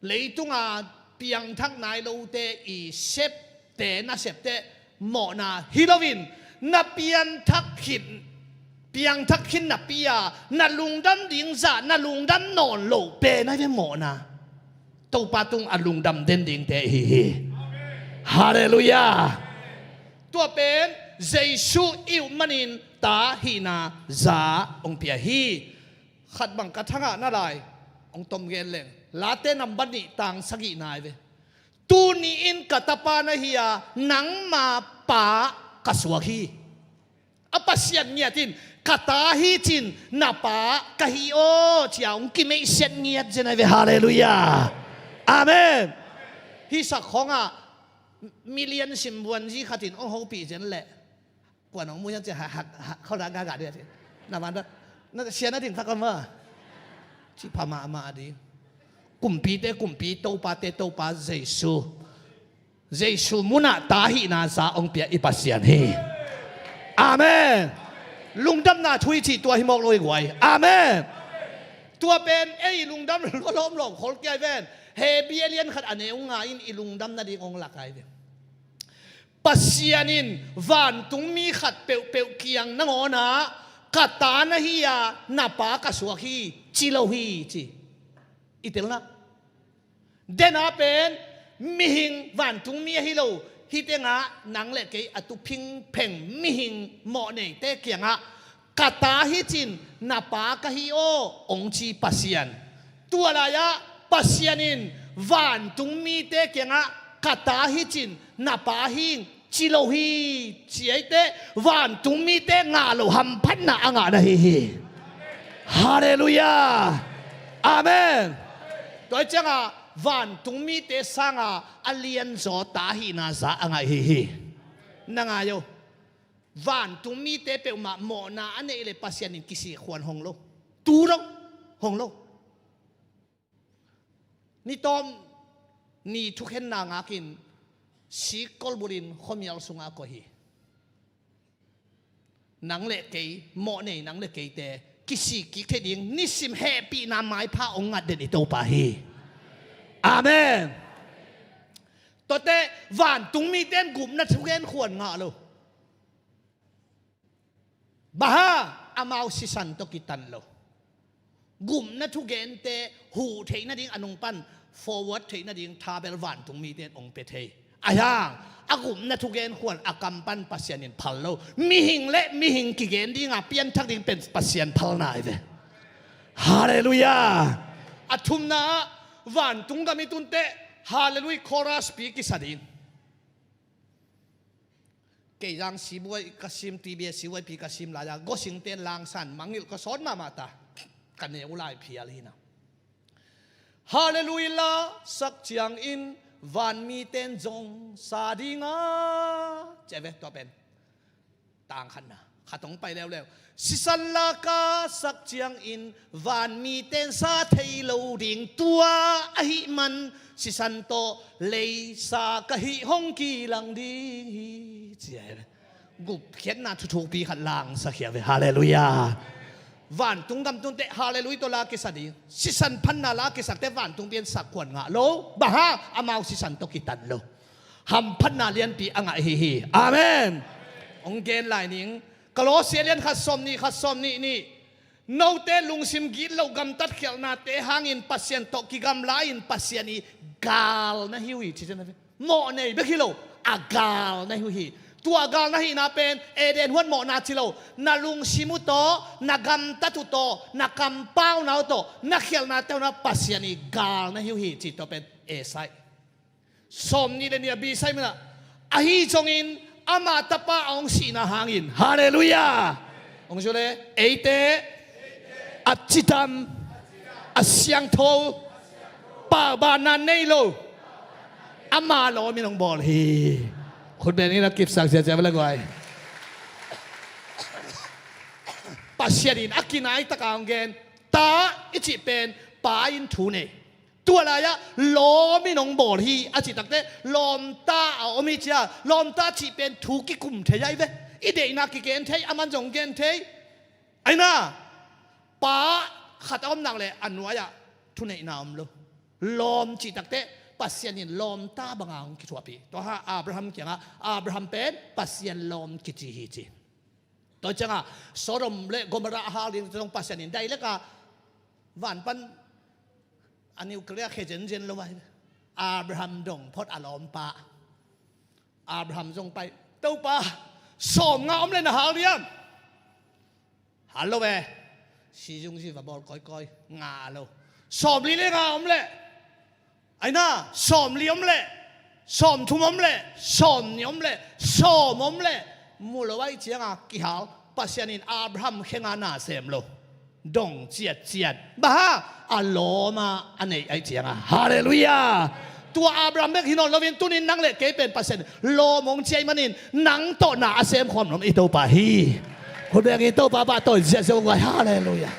leitunga piangthak nai lote i septe, na septe mawhna hi loin, na pianthak khit, piangthak khit napi-a na lungdam ding zah na lungdam nawn loh pen ahi ve mawhna. Topa tung a lungdam den dingte hi hi. Halleluiah. Tua pen Jesu i up manin ta hihna za hong pia hi. Khat bang ka thangah na lai hong tom gen leng, Late nambat nih tang sagih nai ve. Tuni in ka tapa na hi a, nangma pa ka suak hi. A Pasian ngiat in ka ta hi cin na pa ka hi aw cia hong kimeihsiat ngiat zen ai ve. Halleluiah. Amen. Hih sak khawngah million simbuanzi khatin hong hopih zen leh kuan hong muh hiam ci, ha, ha, ha, khawlda gagah dih a ci. Na man na sia na ding thak a ma ci pha mahmah a dih. Kumpite kumpi, topate topa Jesu. Jesu munah ta hihna za hong pia i Pasian hi. Amen. Lungdamna thu i cih tua hi mawk lo i guai. Amen. Tua pen ei i lungdam lawm lawm khol kia i ven. Hebru a lian khat a neu nga in i lungdam nading hong lak ai ve. Pasian in vantungmi khat peuhpeuh kiang nangawnah ka ta na hi a, na pa ka suak hi, ci lo hi ci. I telna dena pen mihing vantungmi ahi lo, hih tengah nang le kei a tu phingpheng mihing mawhneite kiangah ka ta hi cin na pa ka hi aw hong ci Pasian. Tua lai-ah Pasian in vantungmite kiangah ka ta hi cin na pa hi ci lo hi. Ci eite vantungmite ngah lo hamphatna a ngah na hi hi. Halleluiah. Amen. Tua hi ciangah vantungmite sanga a lianzaw ta hihna za a ngah hi hi. Na ngai o. Vantungmite peuhmah mawhna a neih le Pasian in kisik khuan hong lo. Tu lo. Hong lo. Ni tawm ni thukhenna ngakin sik kolbulin khuamial sungah koih hi. Nang le kei mawh nei nang le keite kisik kik thei ding nisim hehpihna maipha hong ngat den i Topa hi. Amen. Tuate vantungmite in gupna thugen khuan ngah lo. Bang hang amau sisan tawh kitan lo. Gupna thugente huh theih nading a nung pan forward theih nading tha bel vantungmite in hong pia thei. Ahi hang a gupna thugen khuan a kam pan Pasian in phal lo. Mihing le mihing kigen dinga pianthak ding pen Pasian phalna hi ve. Halleluiah. A thumna ah vantung gam i tun teh Halleluiah chorus pi kisa ding. Kei zang sibuai ka sim, T B S sibuai pi ka sim lai-a gosingte in langsan mangngilh ka sawt mahmah ta. Ka neu lai phial hi na. Halleluiah la sak ciangin vanmite in zong sa dinga. Ci ve tua pen. Tang khatna khat hong pai leuleu. Sisan la ka sak ciangin vanmite in sa thei lo ding tua ahih man sisan tawh leisa ka hih hong kilang ding hi. Ci a hi. Gupkhiatna thuthukpi khat langsakhia ve. Halleluiah. Vantung gam tun teh Halleluiah tawh la kisa ding. Sisan phatna la kisakte vantung pian sak khuan ngah lo. Bang hang amau sisan tawh kitan lo. Hamphatna lianpi a ngah hi hi. Amen. Hong gen lai ning. Kolosi a lian khat sawm nih, khat sawm nih nih. Note lungsim gitloh gamtat khialhnate hangin Pasian tawh kigamla-in Pasian i gal na hi uh hi ci. Mawh nei bek hi lo, a gal na hi uh hi. Tua gal na hihna pen Eden huan mawhna ci lo. Na lungsim uh tawh, na gamtat uh tawh, na kampauna uh tawh, na khialhnate uh na Pasian i gal na hi uh hi ci. Tua pen Esai Sawm nih le nih a B side munah, ahi zongin ama tapa a hong sihna hangin, halleluiah, hong zu le, eite a cidam, a siangtho, paubanna nei lo, ama lawmin hong bawl hi. Khut beng in a kipsak ziazia va le guai. Pasian in a kinai taka hong gen, ta i cih pen pa in thu nei. Tua lai-ah lawm in hong bawl hi a cih takte, lawmta a om hi cia. Lawmta cih pen thu kikum thei ahi ve. I deihna kigen thei, aman zong gen thei. Aina, pa khat a om nak le a nuai-ah thuneihna om lo. Lawm cih takte, Pasian in lawmta banga hong kithuahpih. Tua ha Abraham kiangah, Abraham pen Pasian lawm kici hi ci. Tua ciangah Sodom le Gomorrah a hal ding zong Pasian in dailek a van pan a nuclear khe zenzen lo a hi. Abraham dong phot a lawmpa. Abraham zong pai, Topa, sawmnga om le na hal diam? Hal lo ve. Sizung zi va bawl kawikawi, nga lo. Sawmli le nga om le, aina, sawmli om le, sawmthum om le, sawmnih om le, sawm om le, mu lo ahi cianga kihal. Pasian in Abraham khenga na sem lo. Dong ciatciat. Baha a lawma a neih ahi cianga. Halleluiah. Tua Abraham bek hi nawn loin tunin nang le kei pen Pasian lawm hong ciai manin nang tawh na a sem khawm lawm i Topa hi. Khut beng in Topa pahtawi ziahziah hong guai. Halleluiah.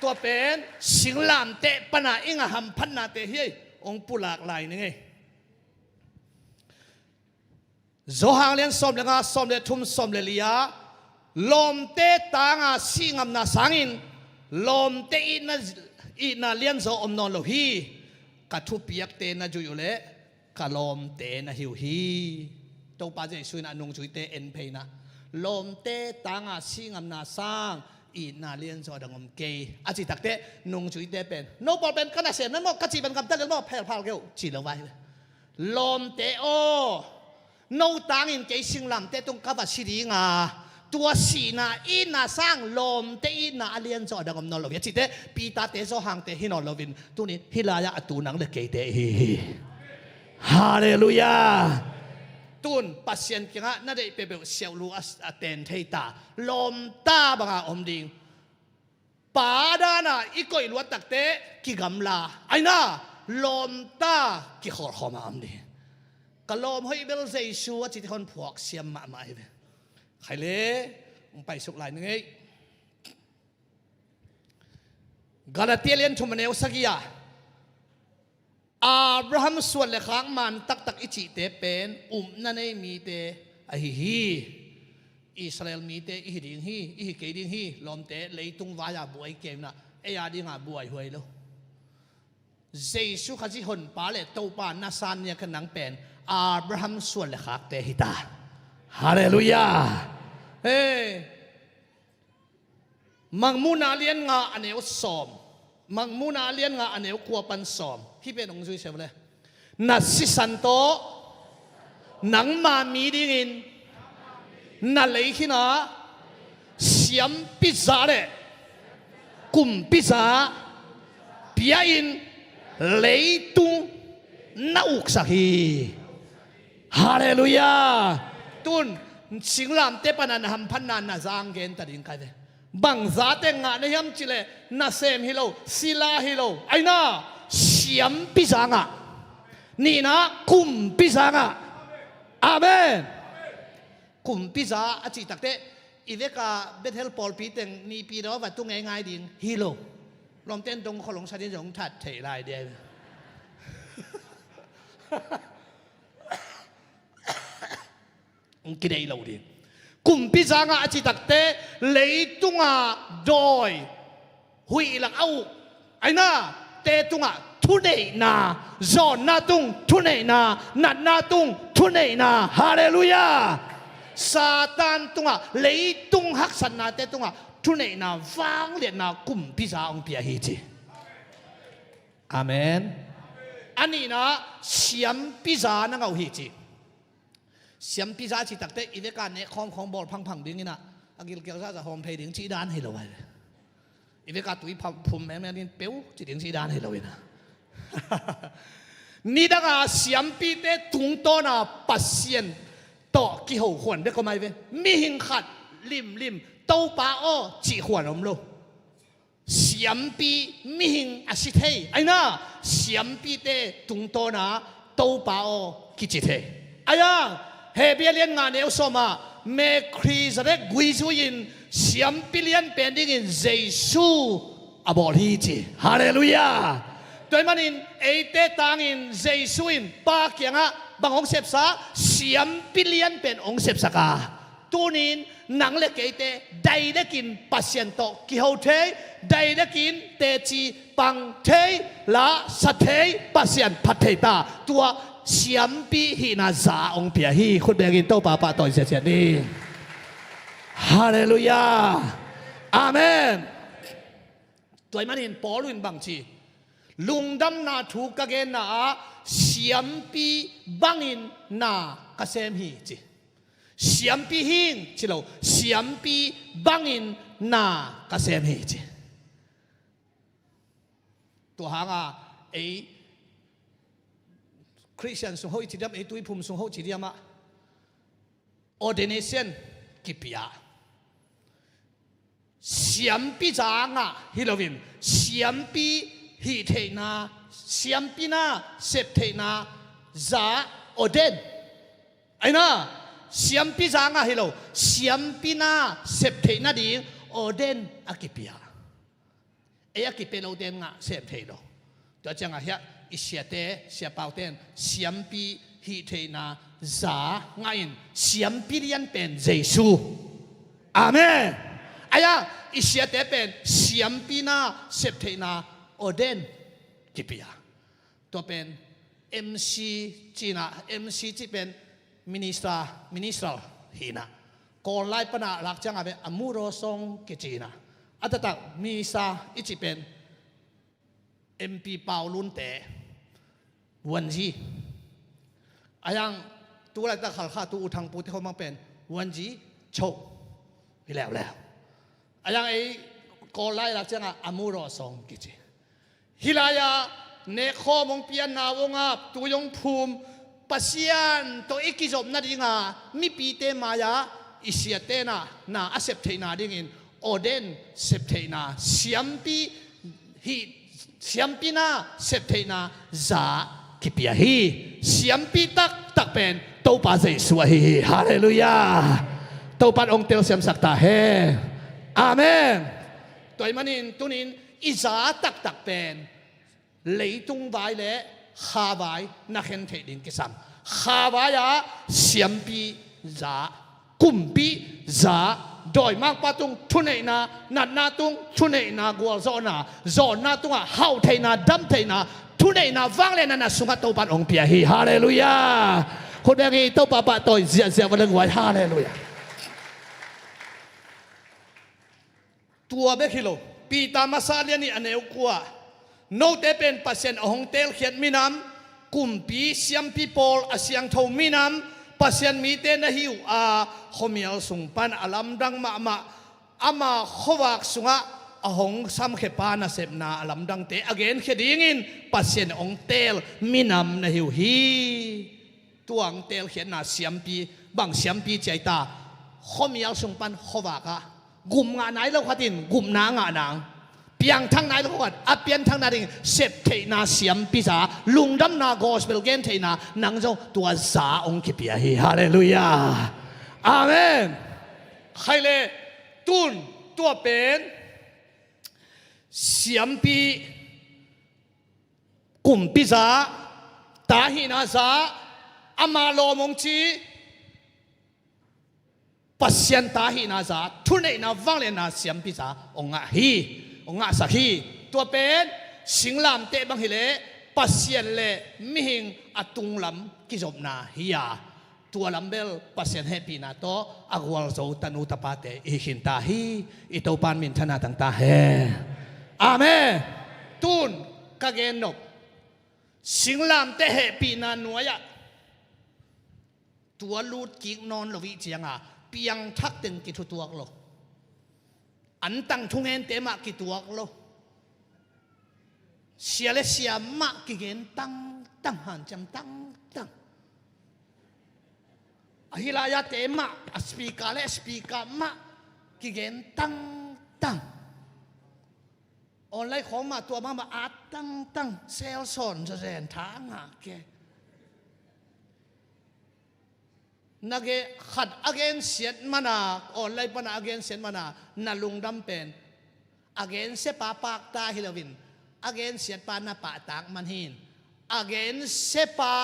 Tua pen singlamteh pana i ngah hamphatnate hi ei. Hong pulak lai ning ei. Johan lian sawm le nga, sawm le thum, sawm le li-ah, lawmte tanga sihngamna sangin lawmte itna, itna lianzaw om nawn lo hi. Ka thupiakte na zuih uh leh ka lawmte na hi uh hi. Topa Jesuh in a nungzuite en pheina, lawmte tanga sihngamna sang itna lianzaw a dang om kei a cih takte, nungzuite pen, no pawl pen ka nasem na maw, ka cih pen gamta lel maw, phelphal kei uh ci lo vai. Lawmte aw, no tangin kei singlamteh tung ka va si dinga, tua sihna itna sang lawmte itna a lianzaw a dang om nawn lo hi a cihte, Peter-te, Johan-te hi nawn loin tunin hih lai-ah a tu nang le keite ihi hi. Halleluiah. Tun Pasian kiangah na deih peuhpeuh siauhlu a, a ten thei ta, lawmta banga om ding. Pa dana i koih luat takte kigamla, aina, lawmta kikhawlkhawm a om ding. Ka lawm hoih bel Jesuh a cite hon phuak siam mahmah hi ve. Khai le, hong paisuk lai ning ei. Galatia lian thum a neu sagih ah, Abraham suan le khak man taktak i cihte pen upna nei mite ahi hi. Israel mite i hi ding hi, i hi kei ding hi. Lawmte, leitung vai-a buai kei inah, ei a dinga buaihuai lo. Jesuh Khazih Honpa le Topa na san nia ka nang pen Abraham suan le khakte hi ta. Halleluiah. Hei. Mangmuhna lian nga a neu sawm. Mangmuhna lian nga a neu kua pan sawm. Hih pen hong zui se vele. Na sisan tawh nangma mi dingin na lei khinah siampiza le kumpiza pia-in leitung na uksak hi. Halleluiah. Tun singlamteh pana na hamphatna na zang genta ding kai ve. Bangzate ngah na hiam cileh nasem hi lo, sila hi lo, aina siampiza ngah. Nihna kumpiza ngah. Amen. Kumpiza a cih takte i veka Bethel pawlpi teng nihpi daw va tu ngeingai ding hi lo. Lawmten dong kholong sa ding zong that theih lai dia. Hong kideih lo ding. Kumpiza ngah a cih takte leitunga dawi huih lak a uh, aina te tungah thuneihna, zawnna tung thuneihna, natna tung thuneihna. Halleluiah. Satan tungah, leitung haksatnate tungah thuneihna, vangliatna kumpiza hong pia hi ci. Amen. A nihna siampiza na ngah uh hi ci. Siampiza cih takte i veka neh khawmkhawm bawl phangphang ding inah, a gilkial zahzah hawm phei ding cih dan hi lo ai. I veka tui phum mengmeng ding peu cih ding cih dan hi lo inah. Nidanga siampite tungtawna Pasian tawh kiho khuan bek om ai ve. Mihing khat limlim Topa aw cih khuan om lo. Siampi mihing a si thei. Aina siampite tungtawna Topa aw kici thei. Aia Hebrew lian nga neu sawma Melkhizedek gui zui-in siampi lian pen dingin Jesu a bawl hi ci. Halleluiah. Tua ahih manin eite tangin Jesu in Pa kiangah bang hong sepsa? Siampi lian pen hong sepsak a, tunin nang le keite dailekin Pasian tawh kiho thei, dailekin teci pang thei, la sa thei, Pasian phat thei ta, tua siampi hihna za hong pia hi. Khut bengin Topa pahtawi ziahziah ni. Halleluiah. Amen. Tua ahih manin Paul in bang ci? Lungdamna thu ka genna ah siampi bangin na ka sem hi ci. Siampi hing ci lo, siampi bangin na ka sem hi ci. Tua hanga ei Khristian sung hoih ci diam, ei tuiphum sung hoih ci diam ah ordination kipia. Siampi za ngah hi loin siampi hih theihna, siampi na sep theihna za ordain. Aina siampi za ngah hi lo, siampi na sep theih nading ordain a kipia. Ei a kipia lo ten ngah sem thei lo. Tua ciangah hiah i siate siapaute in siampi hih theihna za ngah in siampi lian pen Jesu. Amen. Aia i siate pen siampi na sep theihna ordain kipia. Tua pen M C cihna, M C cih pen minister, minister hihna. Kawl lai pana lak ciangah ve a muro song kicihna. A taktak minister i cih pen M P Pau Lunte, Vuanzi. Ayang tu laitak Halkha tu U Thang Pute khawmang pen Vuanzi Cho hi leuleu. Ayang ei Kawl lai lak ciangah a muro song kici. Hih lai-ah nekkhawm hong pianna hong ap, tui hong phum, Pasian tawh i kizop nadinga mipite mai-ah i siate na, na a sep theihna dingin ordain sep theihna, siampi hih, siampi na sep theihna za kipia hi. Siampi taktak pen Topa Jesu ahi hi. Halleluiah. Topa in hong telsiamsak ta hen. Amen. Tua ahih manin tunin i za taktak pen leitung vai le kha vai na khen theih ding kisam. Kha vai-ah siampi za, kumpi za, dawimangpa tung thuneihna, natna tung thuneihna, gualzawhna, zawnna tungah hauhtheihna, damtheihna, thuneihna, vangliatna na sungah Topa in hong pia hi. Halleluiah. Khut beng hi. Topa pahtawi ziahziah va leng vai. Halleluiah. Tua bek hi lo. Peter masa lian nih a neu kua, note pen Pasian a hong teelkhiat minam, kumpi siampi pawl a siangtho minam, Pasian mite na hi uh a, khuamial sung pan a lamdang mahmah, ama khuavak sungah a hong samkhia pa nasepna a lamdangte a genkhia dingin Pasian a hong teel minam na hi uh hi. Tua hong teelkhiatna siampi, bang siampi ciai ta? Khuamial sung pan khuavakah gum ngah nai lo khat in gumna ngah nang, piangthak nai lo khat a pianthak nading septheihna siampi za, lungdamna gospel gentheihna nang zong tua za hong kipia hi. Halleluiah. Amen. Khaile tun tua pen siampi kumpi za, ta hihna za, ama lawm hong ci, Pasian ta hihna za, thuneihna vangliatna siampi za hong ngah hi, hong ngahsak hi. Tua pen singlamteh bang hileh Pasian le mihing a tunglam kizopna hi a, tua lam bel Pasian hehpihna tawh a gualzo tanu tapate i hi khinta hi. I Topa in minthanna tang ta hen. Amen. Tun ka gen nop, singlamteh hehpihna nuai-ah tua lut kik nawn lo ih cianga piangthak teng kithutuak lo, antang thungente mah kituak lo. Sia le sia mah kigen tangtang, hanciam tangtang. A hi lai-a te mah, a speaker le speaker mah kigen tangtang. Online khawng mah tua mahmah at tangtang, selson zazen tha a ngah ke. Na gen, khat a gensiat mana, online pana a gensiat mana na lungdam pen, a gensiapa pakta hi loin, a gensiatpa na pahtak man hi in, a gensiapa,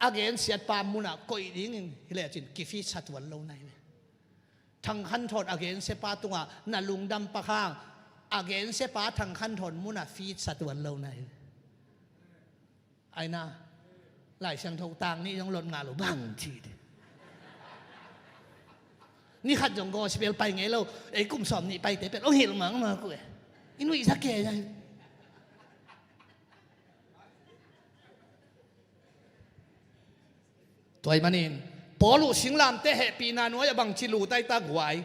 a gensiatpa munah koih dingin hi lecin kifitsa tuan lo na hi ve. Thangkhan Thawn a gensiapa tungah na lungdam pak hang, a gensiapa Thangkhan Thawn munah fitsa tuan lo na hi ve. Aina, Lai Siangtho tang nih zong lot ngah lo bang ci te. Ni khat zong gospel pai ngei lo, ei kum sawm nih paite pen ong hilh mangmang ku e. I nuihza ke zai. Tua ahih manin Paul uh singlamteh hehpihna nuai-ah bangci lut ai ta guai.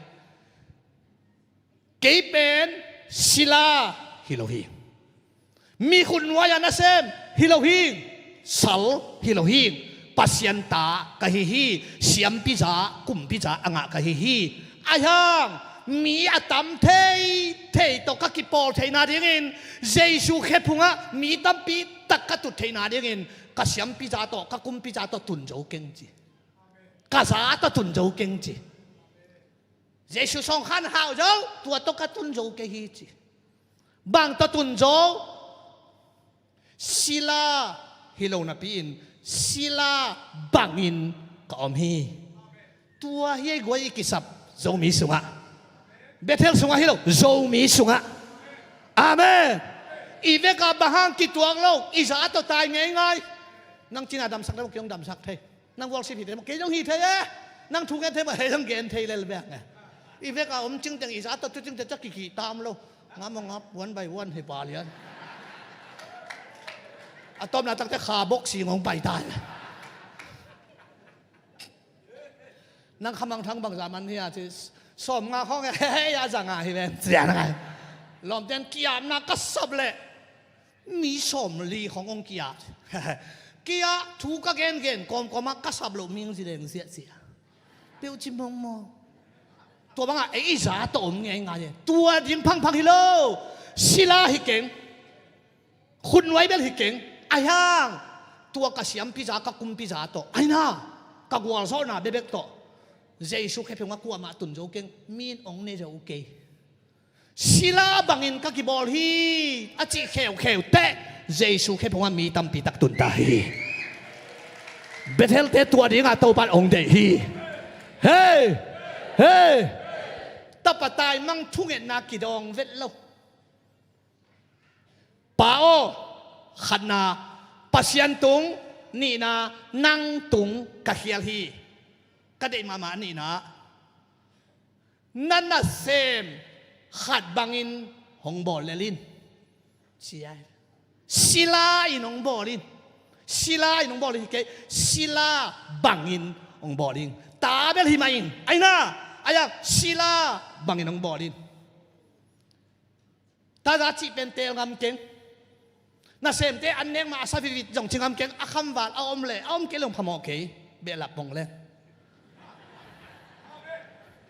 Kei pen sila hi lo hi. Mi khut nuai-ah nasem hi lo hi. Sal hi lo hi. Pasian ta ka hi hi. Siampiza, kumpiza a ngah ka hi hi. Ahi hang mi a tam theithei tawh ka kipawl theihna dingin, Jesu khephungah mi tampi tak ka tut theihna dingin, ka siampiza tawh, ka kumpiza tawh tun zo keng ci. Ka za tawh tun zo keng ci. Jesu sawng khan hau zo, tua tawh ka tun zo kei hi ci. Bang tawh tun zo? Sila hi lo napi-in sila bangin ka om hi. Tua hi ei guai i kisap Zomi sungah. Bethel sungah hi lo, Zomi sungah. Amen. I vekah bang hang kituak lo, i za tawh tai ngeingai. Nang cina damsak deuh, kei hong damsak thei. Nang worship hi thei maw, kei zong hi thei e. Nang thu ngen thei maw, kei zong gen thei lel bek e. I vekah om cingteng i za tawh tu cingteng ca kikih tam lo. Ngam aw ngap, one by one hi pa lian. A tawpna takte kha bok sing hong pai ta. Nang khamangthang bangzah man hi a ci, sawmnga khawng e, hei a zanga hi ven cian ngai. Lawmten kiapna ka sap leh mi sawmli khawng hong kia. Kia thu ka gengen kawmkawmah ka sap loh ming zileng ziahziah. Peuh ci mawngmawng. Tua bangah ei i za tawh om ngeingai e. Tua ding phangphang hi lo. Sila hi keng. Khutnuai bel hi keng. Ahi hang tua ka siampiza, ka kumpiza tawh, aina, ka gualzawhna bekbek tawh Jesu khephungah kuamah tun zo keng. Mi in hong ne zo kei. Sila bangin ka kibawl hi a cih kheukheu teh Jesu khephungah mi tampi tak tun ta hi. Bethel-te tua dingah Topa in hong deih hi. Hei! Hei! Tapa taimang thungetna kidawng vet lo. Pa aw, khatna, Pasian tung, nihna, nang tung ka khial hi. Ka deih mahmah nihna, na nasem khat bangin hong bawl lel in. Cia, sila in hong bawl in. Sila in hong bawl in hi kei, sila bangin hong bawl in. Ta bel hi mah in, aina, aia, sila bangin hong bawl in. Taza cih pen teel ngam keng. Nasemte an nek mah a sa vivit zong ci ngam keng. A khamval a om leh a om kei leh hong phamawh kei. Behlap bong leng.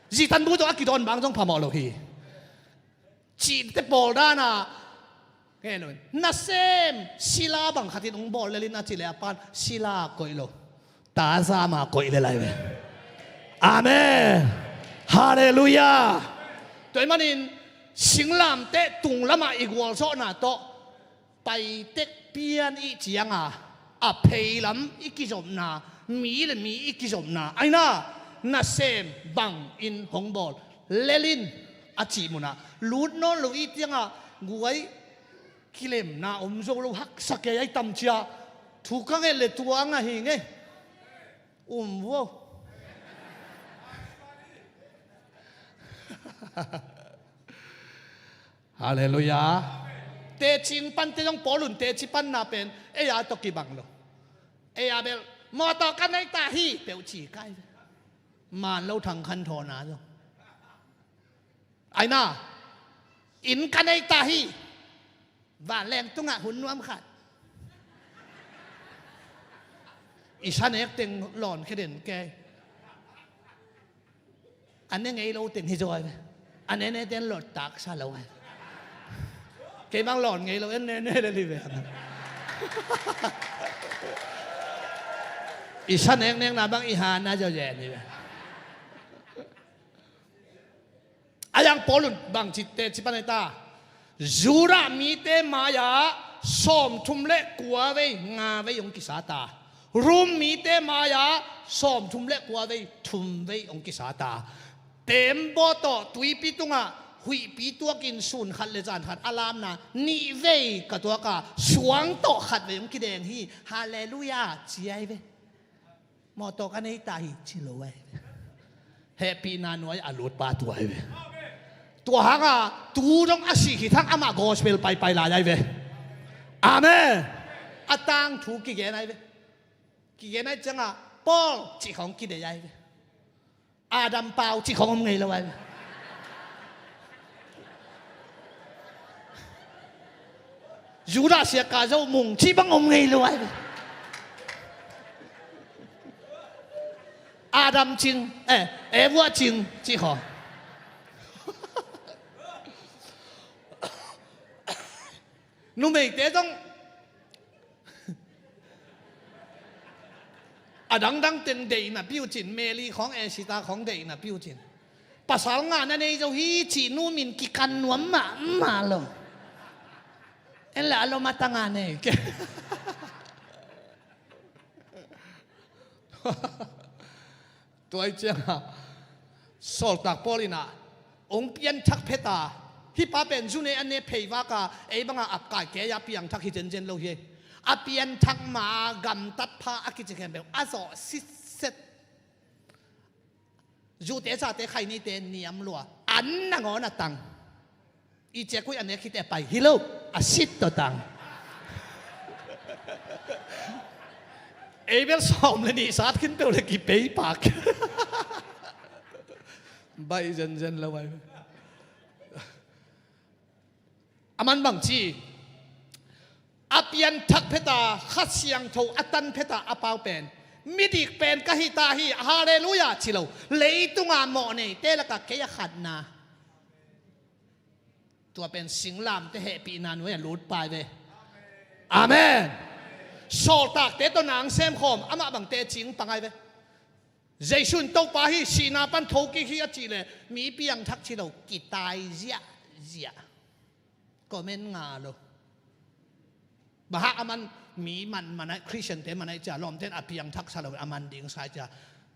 Zi tanbu zong a kidawn bang zong phamawh lo hi. Cihte pawl dana, ngen lo in, nasem sila bang khatin hong bawl lel in a cih leh a pan sila koih lo. Taza mah koih lel lai ve. Amen. Halleluiah. Tua ahih manin singlamteh tunglamah i gualzawhna tawh paitek pian i hih cianga, a pheilam i kizopna, mi le mi i kizopna, aina, nasem bangin hong bawl lel in a cih munah lut nawn lo i hih cianga, guai, kilemna om zo lo, haksa kei a i tam cia. Thu ka nget leh tua ngah hi ngei. Um vo. Halleluiah. Teci pante zong Paul un teci panna pen ei a tawh kibang lo. Ei a bel mawtaw ka nei ta hi peuh ci kai. Man lo Thang Khan Thawn a zong, aina, inn ka nei ta hi. Vanleng tungah hun nuam khat. I sanek teng lawn khia den kei. A ne ngei lo teng hi zaw ai ve. A ne ne ten lawt tak sa lo ai. Kei bang lawn ngei lo en ne ne le li ve. I sanek nek na bang i ha na zaw zen hi ve. A yang Paul un bang ci teci pan ai ta. Judah mite mai-ah sawmthum le kua vei nga vei hong kisa ta. Rom mite mai-ah sawmthum le kua vei thum vei hong kisa ta. Teembaw tawh tuipi tungah huihpi tuakin sun khat le zan khat a lamna nih vei ka tuak a, suang tawh khat vei hong kideng hi. Halleluiah ci ai ve. Mawtaw ka nei ta hi ci lo ai ve. Hehpihna nuai a lutpa tua ai ve. Tua hanga tu dong a sih khit hang amah gospel paipai lai ai ve. Amen. A tangthu kigen ai ve. Kigen ai ciangah Paul cih khawng kidei ai ve. Adam pau cih khawng om ngei lo ai ve. Judah siaka zo mung cih bang om ngei lo ai ve. Adam cing, eh, Eva cing cih khaw. Numeite zong a dangdang teng deihna piucin, Mary khawng, Esther khawng deihna piucin. Pasal ngah na nei zo hi cih nu min kikan nuam mahmah lo. En la a lom a tanga nei. Tua i cianga Sawltak Paul inah hong pianthak pheta, hih pa pen zu ne an ne phei vaka ei banga ap kai kei a piangthak hi zenzen lo hi. A pianthak ma gamtat pha a kici khempeuh a zawh sitset. Zute zate khainite niam lua an nangawn a tang. I ciakui a nek khite a pai hi lo, a sit tawh tang. Ei bel sawm le nih sat khin peuh le kipei pak. Baih zenzen lo ai. A man bang ci, a pianthak pheta, Kha Siangtho a tan pheta a pau pen midik pen ka hi ta hi, halleluiah ci lo. Leitunga mawhneite laka kei a khatna. Tua pen singlamte hehpihna nuai a lutpa ai ve. Amen. Sawltakte tawh nang semkhawm amah bangte cing pang ai ve. Jesu in Topa hi, sihna pan thokik hi a cih leh mi piangthak ci lo, kitai ziahziah. Comment nga lo. Bahak a man mi man, man ai, Christian te man ai cia, lawmten a piangthak sa lo, a man ding sa ai cia.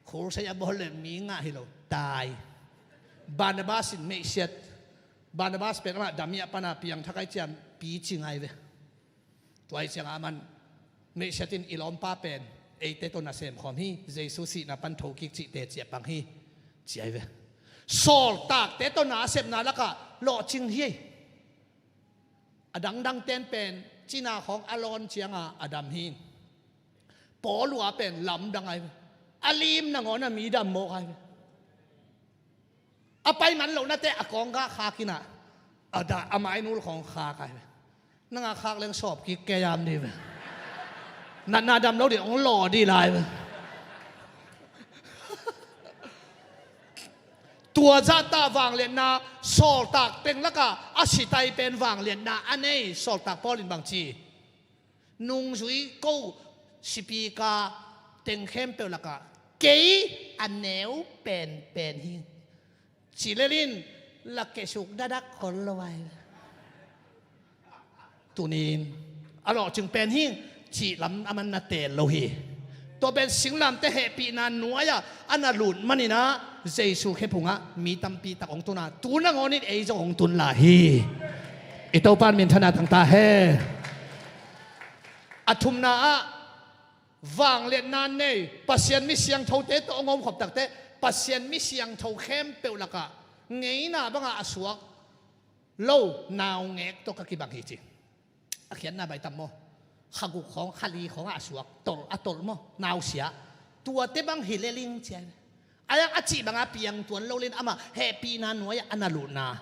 Khulsei a bawl le mi ngah hi lo, tai. Barnabas in meihsiat. Barnabas pen amah damiah pana piangthak ai cia, pi ci ngai ve. Tua ai cianga a man meihsiat in i lawmpa pen eite tawh na semkhawm hi, Jesu sihna pan thokik cihte cia pang hi, ci ai ve. Sawltakte tawh na sepna lakah lawhcing hi ei. A dangdang ten pen cina khawng a lawn cianga a dam hi. Paul ua pen lamdang ai ve. A lim nangawn a mi dam mawk ai ve. A pai man lohnate a kawng gah khak inah a dah a mainul khawng khak ai ve. Nanga khak leng sawp kik kei am di ve. Natna dam lo di hong law di lai ve. Tua zahta vangliatna sawltak teng laka a sitai pen vangliatna a nei. Sawltak Paul in bang ci, nungzui ko sipika teng khempeuh laka kei a neu penpen hi. Cilel in la kesuk dadak khol lo ai. Tunin a lawhcing pen hi, cih lam a man na tel lo hi. Tua pen singlamte hehpihna nuai-ah a na lut maninah Jesu khephungah mi tampi tak hong tuna, tu nangawnin ei zong hong tun lai hi. I Topa in minthanna tangta he. A thumna ah vangliatna nei, Pasian mi siangthote tawh hong omkhop takte, Pasian mi siangtho khempeuh lakah ngeina bangah a suak lo naungek tawh ka kibang hi ci. A khiatna bai tam maw? Khaguk khawng, khali khawngah a suak tolh, a tolh maw? Nausia. Tuate bang hi leling ciai. A yang a cih banga piang tuan lo lin amah hehpihna nuai-ah a na luhna.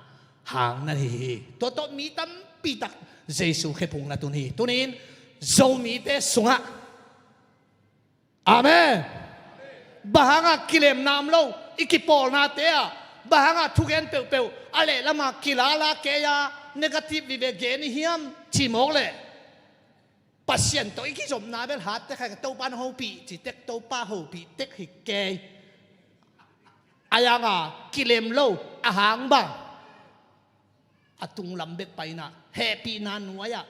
hang na hi hi. Tua tawh mi tampi tak Jesu khephung la tun hi. Tunin Zomite sungah, amen, bang hangah kilemna om lo, i kipawlnate ah bang hangah thugen peuhpeuh a lehlamah kilala kei-a negative vive gen i hiam cih mawk leh, Pasian tawh i kizopna bel hat tek hi, Topa na hopih ci tek, Topa hopih tek hi kei. A yanga kilem lo, a hang bang a tunglam bek paina hehpihna nuai-ah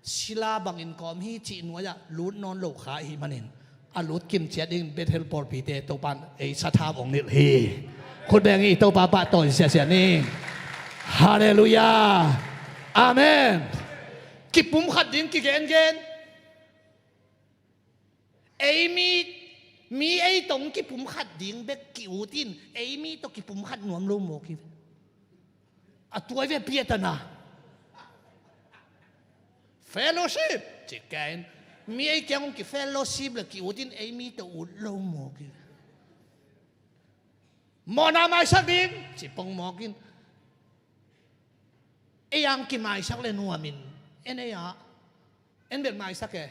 sila bangin kawm hi cih nuai-ah lut nawn lo kha i hih manin, a lut kimciat dingin Bethel pawlpite Topan ei sathau hong nilh hi. Khut beng hi, Topa pahtawi siasia ni. Halleluiah. Amen. Kipumkhat ding kigengen. Ei mi, mi ei tawh kipumkhat ding bek ki-ut in, ei mi tawh kipumkhat nuam lo mawk hi. A tuai ve piatana. Fellowship ci ken. Mi ei kiang hong ki-fellowship le ki-ut in, ei mi tawh ut lo mawk hi. Mawhna maisak ding ci pong mawk in. Ei ang kimaisak le nuamin en ei ah. En bel maisak e.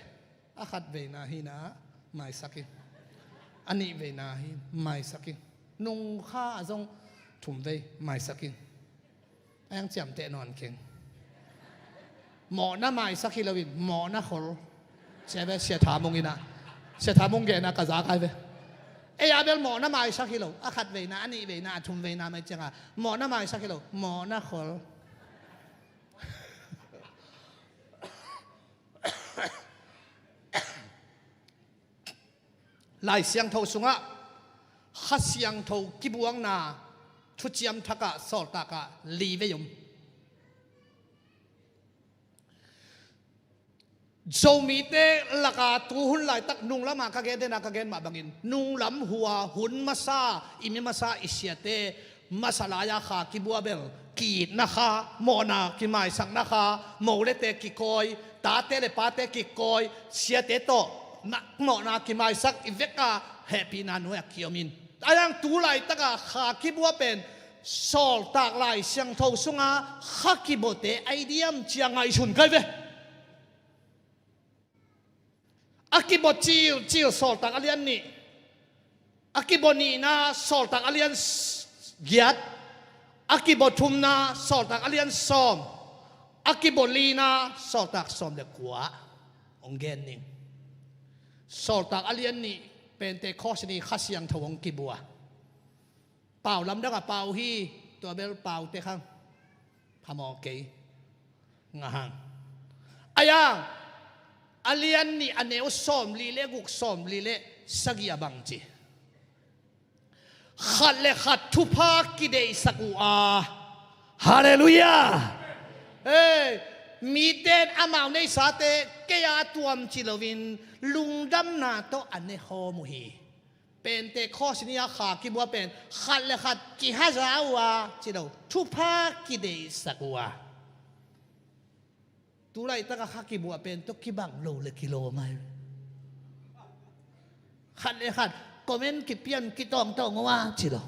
A khat veina hi na, maisak in. A nih veina hi, maisak in. Nungkha a zong thum vei, maisak in. A yang ciamteh nawn keng. Mawhna maisak hi loin mawhna khol. Sia ve, Sia Tha Mung ina, Sia Tha Mung gena ka za kai ve. Ei a bel mawhna maisak hi lo. A khat veina, a nih veina, a thum veina mai cianga mawhna maisak hi lo, mawhna khol. Lai Siangtho sungah Kha Siangtho kibuakna thuciam thakah sawltakah li vei om. Zomite laka tu hun laitak nunglamah ka gen dena ka gen mah bangin nunglam hua hun masa, i mi masa, i siate masa lai-a kha kibua bel ki-itna kha, mawhna kimaisakna kha, mo le te kikawi, tate le pate kikawi, siate tawh na mawhna kimaisak i veka hehpihna nuai-ah ki-om in. A yang tu laitaka kha kibua pen sawltak Lai Siangtho sunga kha kibuate ai diam cia ngaihsun kai ve. A kibaw cilcil Sawltak a lian nih, a kibaw nihna Sawltak a lian s-, giat, a kibaw thumna Sawltak a lian sawm, a kibaw lina Sawltak sawm le kua. Hong gen ning. Sawltak a lian nih Pentecost ni Kha Siangtho hong kibua. Pau lamdangah pau hi, tua bel pau tekhang phamawh kei ngahang. A yang a lian nih a neu sawmli le guk, sawmli le sagih a bang ci? Khat le khat thupha kideihsak uh a. Halleluiah. Hei, mite in amau neisate kei a tuam ci loin lungdamna tawh a ne hawm uh hi. Pentecost ni-a kha kibua pen khat le khat kihaza uh a ci lo, thupha kideihsak uh a. Tu laitaka kha kibua pen tawh kibang lo le kilawm ai. Khat le khat comment kipian kitawngtawng uh a ci lo.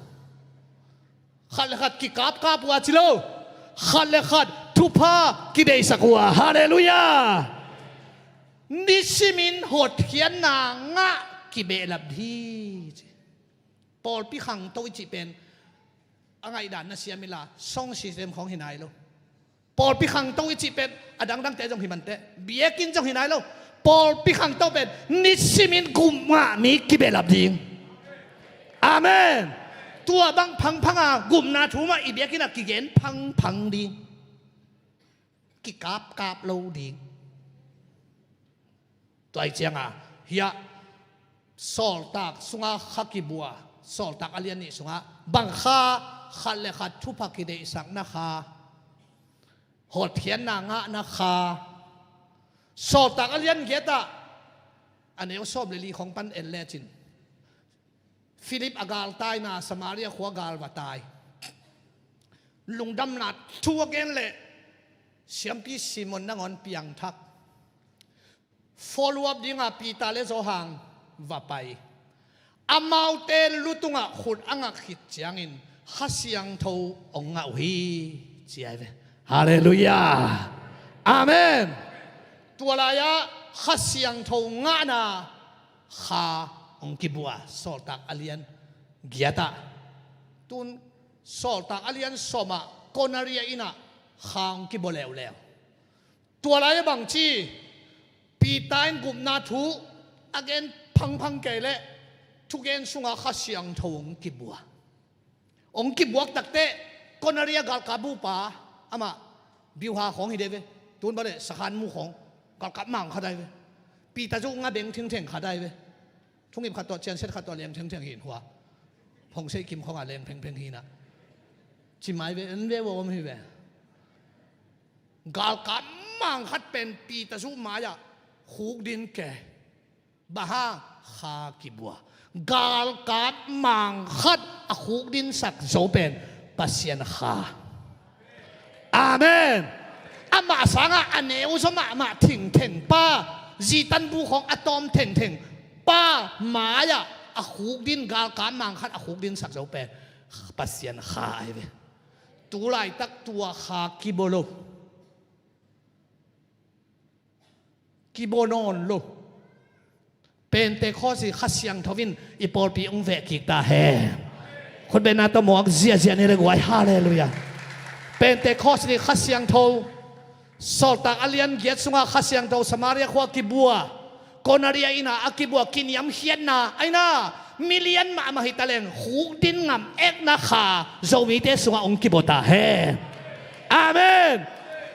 Khat le khat kikapkap uh a ci lo. Khat le khat thupha kideihsak uh a. Halleluiah. Nisimin hotkhiatna ngah kibehlap ding hi ci. Pawlpi khangto i cih pen a ngaihdan na siam inla, sound system khawng hi nai lo. Pawlpi khangto i cih pen a dangdangte zong hi manteh, biakinn zong hi nai lo. Pawlpi khangto pen nisimin gupna ngah mi kibehlap ding. Amen. Tua bang phangphanga gupna thu mah i biakinn ah kigen phangphang ding. Kikapkap lo ding. Tua hi cianga hiah Sawltak sunga kha kibua, Sawltak a lian nih sunga bang kha? Khat le khat thupha kideihsakna kha, hotkhiatna ngahna kha. Sawltak a lian giatah a neu sawm le li khong pan en lecin Philip a galtaina, Samaria khua gal va tai. Lungdamna thu a gen leh siampi Simon nangawn piangthak. Follow up dinga Peter le Johan va pai. Amaute lu tungah khut a ngak khit ciangin Kha Siangtho hong ngah uh hi. ci ai ve. Halleluiah. Amen. Tua lai-ah Kha Siangtho ngahna kha hong kibua, Sawltak a lian giatah. Tun Sawltak a lian sawmah Cornelia innah kha hong kibua leuleu. Tua lai-ah bangci Peter in gupna thu a gen phangphang kei leh thugen sungah Kha Siangtho hong kibua. Hong kibuak takteh Cornelia galkap bupa, amah biuha khawng hi dei ve. Tun bale sakhan mu khawng galkap mang khat ai ve. Peter zu nga beng thingtheng khat ai ve. Thungip khat tawh cianset khat tawh leng thengtheng hin hua. Phongseih kim khawngah leng phengpheng hinah cimai ve, en ve, om hi ve. Galkap mang khat pen Peter zu mai-ah khukdin ke. Bang hang? Kha kibua. Galkap mang khat a khukdinsak zo pen Pasian kha. Amen. Amah sangah a neuzaw mahmah thingtheng pa, zitan bu khawng a tawm thengtheng pa mai-ah a khukdin, galkap mang khat a khukdinsak zo pen Pasian kha ai ve. Tu laitak tua kha kibua lo. Kibua nawn lo. Pentecost i Kha Siangtho in i pawlpi hong veh kik ta hen. Khutbetna tawh muak ziahziah ni le guai. Halleluiah. Pentecost i Kha Siangtho, Sawltak a lian giat sungah Kha Siangtho Samaria khua kibua, Cornelia innah a kibua, kiniamkhiatna aina, milian mahmah hi taleng khukdin ngam ekna kha Zomite sungah hong kibua ta hen. Amen.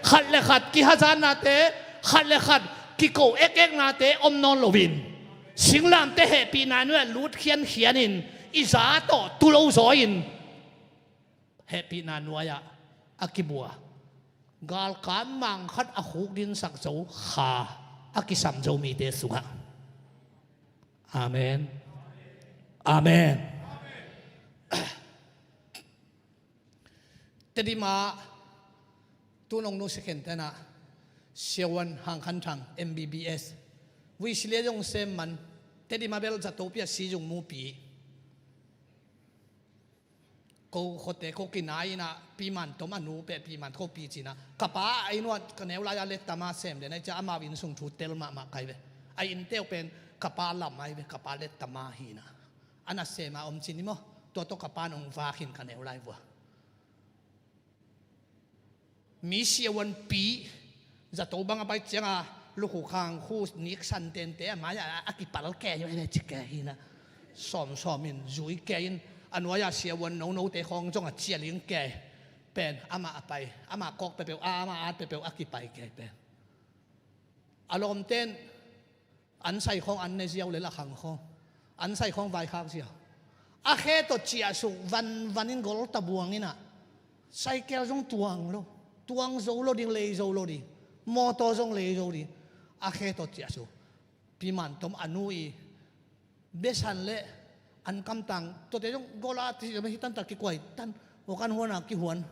Khat le khat kihazatnate, khat le khat kiko ekeknate om nawn loin, singlamteh hehpihna nuai-ah lut khiankhianin, i za tawh tu lo zaw-in, hehpihna nuai-ah a kibua, galkap mang khat a khukdinsak zo kha a kisam Zomite sungah. Amen. Amen. Tedim ah tu nong nu second tenah siavuan Hang Khan Thang M B B S, vuisilia zong sem man, Tedim ah bel zato pi a si zung mupi. Ko khuate ko kinai innah Pi Man Tom a nu peh Pi Man ko pi cinah, ka pa a inn uah ka neu lai-a lettama sem den ai cia amau inn sung thu tel mahmah kai ve. A innte uh pen ka pa lam ai ve, ka pa lettama hinah. A nasem a om cin i maw, tua tawh ka pa nong vak hin ka neu lai vua. Mi siavuanpi zato bang a pai cianga lukhu khang khu nik santente a mai-ah a kipal ke hi ve, ci ke hinah. Sawmsawm in zui ke in a nuai-ah siavuan nonote khawng zong a cialing ke pen amah a pai, amah kawk peuhpeuh, amah at peuhpeuh a kipai ke pen. A lawmten an sai khawng an ne ziau le lakhang khawng, an sai khawng vaikhak ziau. A khe tawh ciahsuk vanvan in gol tabuang innah, saikel zong tuang lo, tuang zo lo ding, lei zo lo ding, mawtaw zong lei zo ding. A khe tawh ciahsuk. Pi Man Tom a nu i besan le an kamtang tuate zong gola ti hi tantak kikuai tan, aw kan huana kihuan.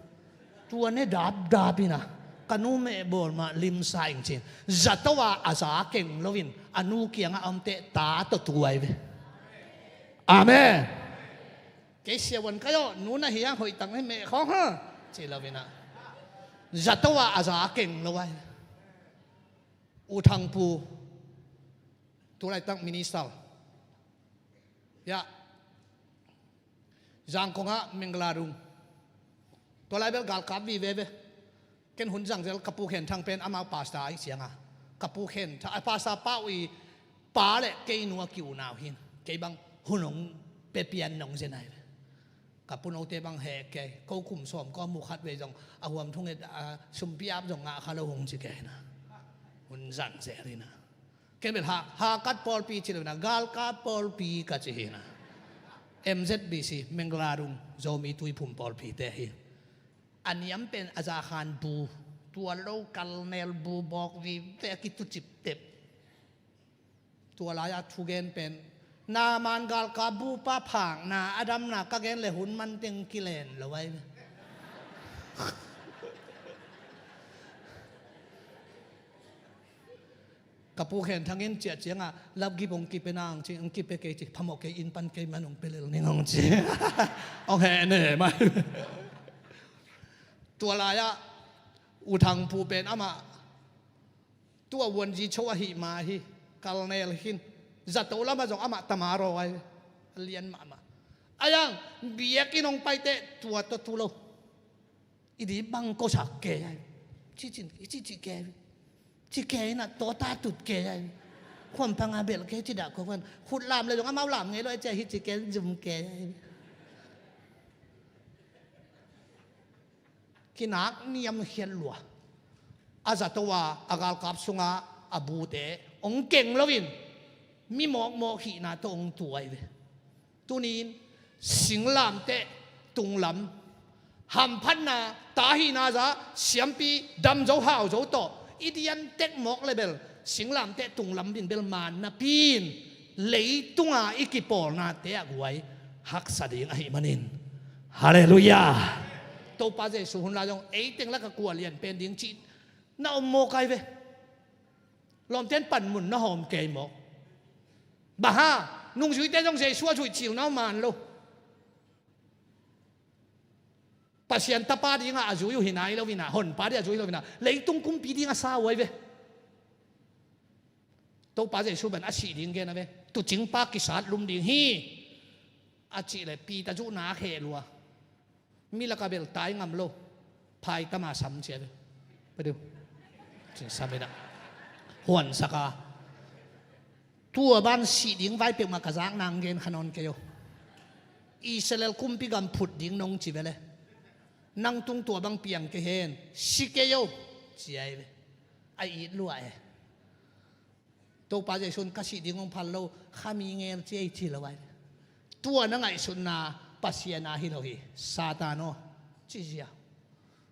Tua ne dapdap innah ka nu mehbawl mah limsa ing cin, zato a a za keng loin a nu kiangah a omte ta tawh tuai ve. Amen. Kei siavuan kai aw, nu na hiang hoih tang hi meh khawng ha, ci lo innah zato a a za keng lo ai. U Thangpu, tu laitak minister, ya, Zangkong ah Mengladung, tua lai bel galkap vive ve. Ken hun zangzel ka Pu Khen Thang pen amau pastor ahi cianga, ka Pu Khen Thang, a pastor pa uh i pa le kei nu a ki-unau hin, kei bang hun hong pepian nong zen ai ve. Ka punote bang heh kei, ko kum sawm ko mu khat vei zong a huam thunget a sumpi ap zong ngah kha lo hong ci kei na. Hun zang zeh ri na. Ken bel ha, ha kat pawlpi ci lo na, gal kat pawlpi ka ci hi na. M Z B C, Mengladung, Zomi Tuiphum pawlpi te hi. A niam pen a zakhan bu, tua lo kal nel bu bawk vi ve a kitucip tep. Tua lai-a thugen pen, na man galkap bupa phakna a damna ka gen le hun man teng kilen lo ai. Ka Pu Khen Thang in ciah ciangah, lapgip hong kipe na hong ci, hong kipe kei ci, phamawh kei in pan kei man hong pe lel ning hong ci. Hong heh ne mai. Tua lai-ah U Thang Pu pen amah tua vuanzi cho ahih mah hi. Kalnel khin. Zato lamah zong amah tamaraw ai ve. A lian mahmah. Ayang biakinn hong paiteh tua tawh tu lo. I di bang kosak ke ai. Cicin i cici ke ai ve. Ci ke inah tawta tut ke ai ve. Khuampanga belh ke ci dah khuakuan. Khut lam le zong amau lam ngei lo ai ci a hi ci ke zum ke ai ve. Kinak niam khiat lua. A zato a a galkap sungah a bute hong keng loin mi mawkmawk hihna tawh hong tuai ve. Tunin singlamteh tunglam hamphatna tahina za siampi damzo hauzo tawh i dian tek mawk le bel singlamteh tunglam bin bel man napi in leitunga i kipawlnate a guai haksa ding ahih manin. Halleluiah. Topa Jesu hun lai zong eiteng laka kua lian pen ding cih na om mawk ai ve. Lawmten panmun na hawm kei mawk. Bang hang nungzuite zong Jesu a zuih cil na om man lo. Pasian tapa dinga a zui uh hi nai lo inah, honpa ding a zui lo inah leitung kumpi dinga sa uh ai ve. Topa Jesu ban a sih ding gen a ve. Tucingpa kisat lum ding hi a cih le Peter zuhna a kheh lua. Mi laka bel tai ngam lo. Phai tama sam cia ve. Padiu. Cin sam inah huansak a. Tua ban sih ding vai peuhmah ka zak nang gen kha nawn kei o. Israel kumpi gam phut ding nong ci ve le nang tung tua bang piang kei hen si kei o. Ci ai ve. A it lua e. Topa Jesu in ka sih ding hong phal lo, kha mi ngel ci ei ci lo ai. Tua na ngaihsutna Pasian a hi lo hi. Satan aw. Ci zia.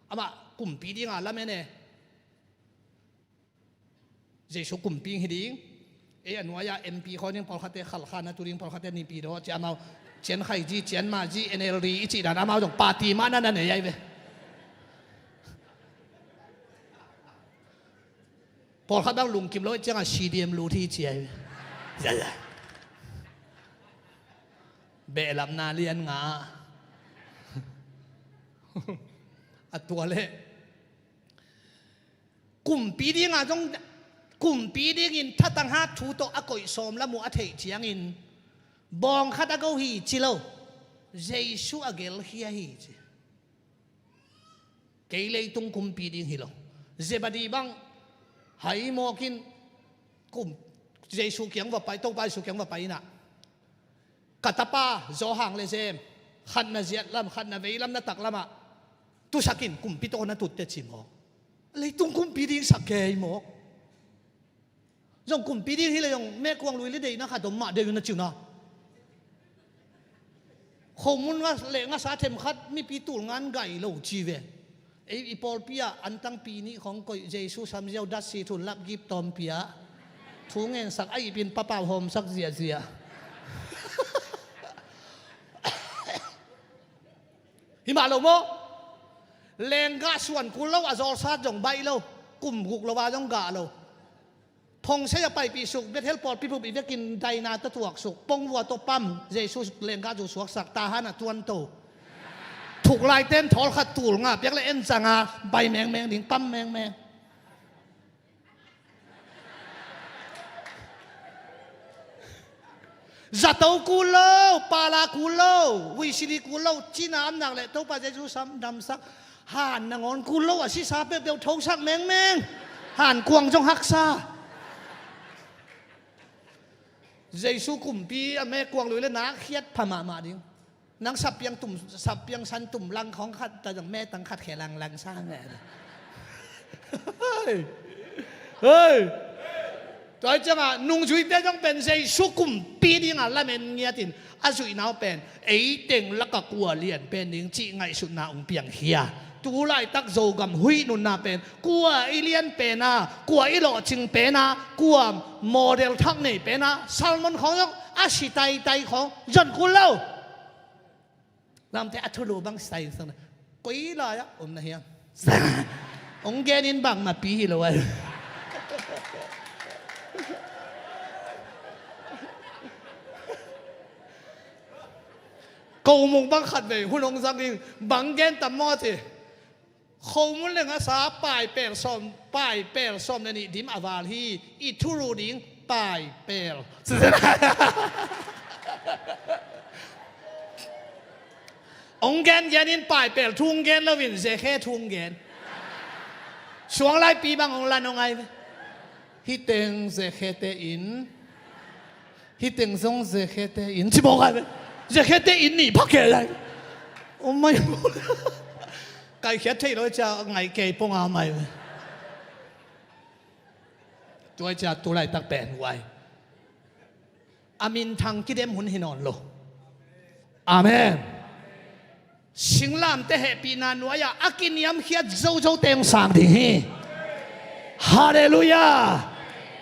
Amah kumpi dinga lamen e. Jesu kumpi hi ding. Ei a nuai-a M P khaw ding pawlkhatte khalkha na tu ding pawlkhatte nipi daw ci amau. Cian khai zi, cian ma zi, N L D i cih dan amau zong party mah na na nei ai ve. Pawlkhat bang lungkim lo i ciangah C D M lut hi ci ai ve. Behlapna lian nga. A tua leh kumpi dinga zong kumpi dingin thatang hat thu tawh a koih sawm lam uh a theih ciangin bawng khat a go hi ci lo. Jesu a gelkhia hi ci. Kei leitung kumpi ding hi lo. Zebadi bang hai mawkin kum Jesu kiang va pai, Topa Jesu kiang va pai inah ka tapa Zawhang le Zem khatna ziat lam, khatna vei lam na tak lamah tusakin kumpi tawh na tutte ci mawk. Leitung kumpi ding sak kei mawk. Zong kumpi ding hi le zong mekuang lui le deihna khat om mah deuh na ci uh na. Khomun nga le ngasa them khat mipi tul ngan gai lo ci ve. Ei i pawlpi ah antang pi nih khong koih Jesu samziau datsi thun lap gip tawmpi ah thu ngensak a ipin papau hawmsak ziahziah. Hi mah lo maw? Lenggah suan kul lo a zawlsat zong baih lo. Kum guk lo a zong gah lo. Phongseia paipih suk, Bethel pawlpi bup i vekin daina tawh tuak suk, pongvua tawh pam, Jesu lenggah zu suaksak, tahan a tuanto. Thuklai ten thawl khat tul nga piak le en canga bai mengmeng ding, pam mengmeng. Zato kul lo, pala kul lo, vuisili kul lo, cina amnak le Topa Jesu sam damsak. Han nangawn kul lo a sisa peuhpeuh thosak mengmeng. Han kuang zong haksa. Jesu kumpi a mekuang lui le nak khiat pha mahmah ding. Nang sapiang tum, sapiang san tum lang khong khat ta zong metang khat khe langlang sa me. Hei. Hei. Tua hi ciangah nungzuite zong pen Jesu kumpi dingah lamen ngiatin a zuihna uh pen eiteng laka kua lian pen ding cih ngaihsutna ung piangkhia. Tu laitak Zogam huih nunna pen kua i lian pena, kua i lawhcing pena, kua model thak nei pena, Salmon khawng zong a si taitai khawng zon kul lo. Lamte a thulu bang sai sang na. Koi lai-ah om na hiam? Ong genin bang mapi hi lo ai. Ko mung bang khat vei hun ong zang ing bang gen tam maw ci. Khomun le ngasa paipel sawm, paipel sawm le nih dim a val hi. I thulu ding paipel. Hong gengen in paipel thu hong gen loin zekhe thu hong gen. Suanglaipi bang hong lan hong ai ve. Hih teng zekhete in, hih teng zong zekhete in ci mawk ai ve. Zekhete in nih phak kei lai. Oh my God. Kaikhiat theih lo cia ngaih kei pong a mai ve. Tua cia tu laitak pen uai. A minthang kidem hun hi nawn lo. Amen. Singlamte hehpihna nuai-ah a kiniamkhiat zozote hong sang ding hi. Halleluiah.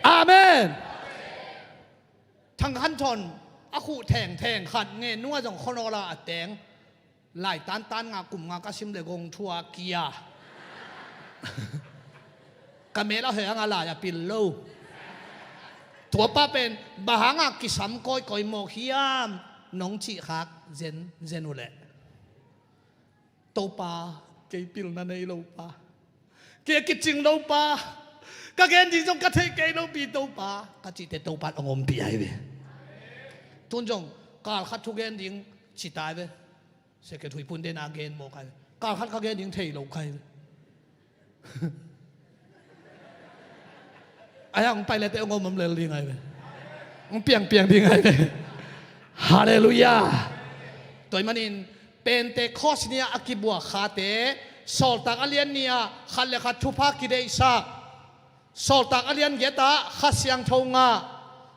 Amen. Thang Khan Thawn a khuh thengtheng khat nge nunga zong khonawla a teng. Lai tantan nga kum nga ka sim le gong thua kia. Ka mel a heh hanga lai a pil lo. Tuapa pen bang hanga kisam kawikawi mawk hiam nong cih khak zen zen uh leh. Topa, kei pilna nei lo pa. Kei a kicing lo pa. Ka gen ding zong ka theih kei lo pi Topa. Ka cihte Topa hong ompih ai ve. Tun zong kal khat thu gen ding ci tai ve. Secretary pun den a gen mawk ai ve. Kal khat ka gen ding thei lo kai ve. Ai hong pai lete hong om om lel ding ai ve. Hong piangpiang ding ai ve. Halleluiah. Tua ahih manin Pentecost ni-ah a kibuak khate, Sawltak a lian ni-ah khat le khat thupha kideihsak. Sawltak a lian giat ah Kha Siangtho ngah.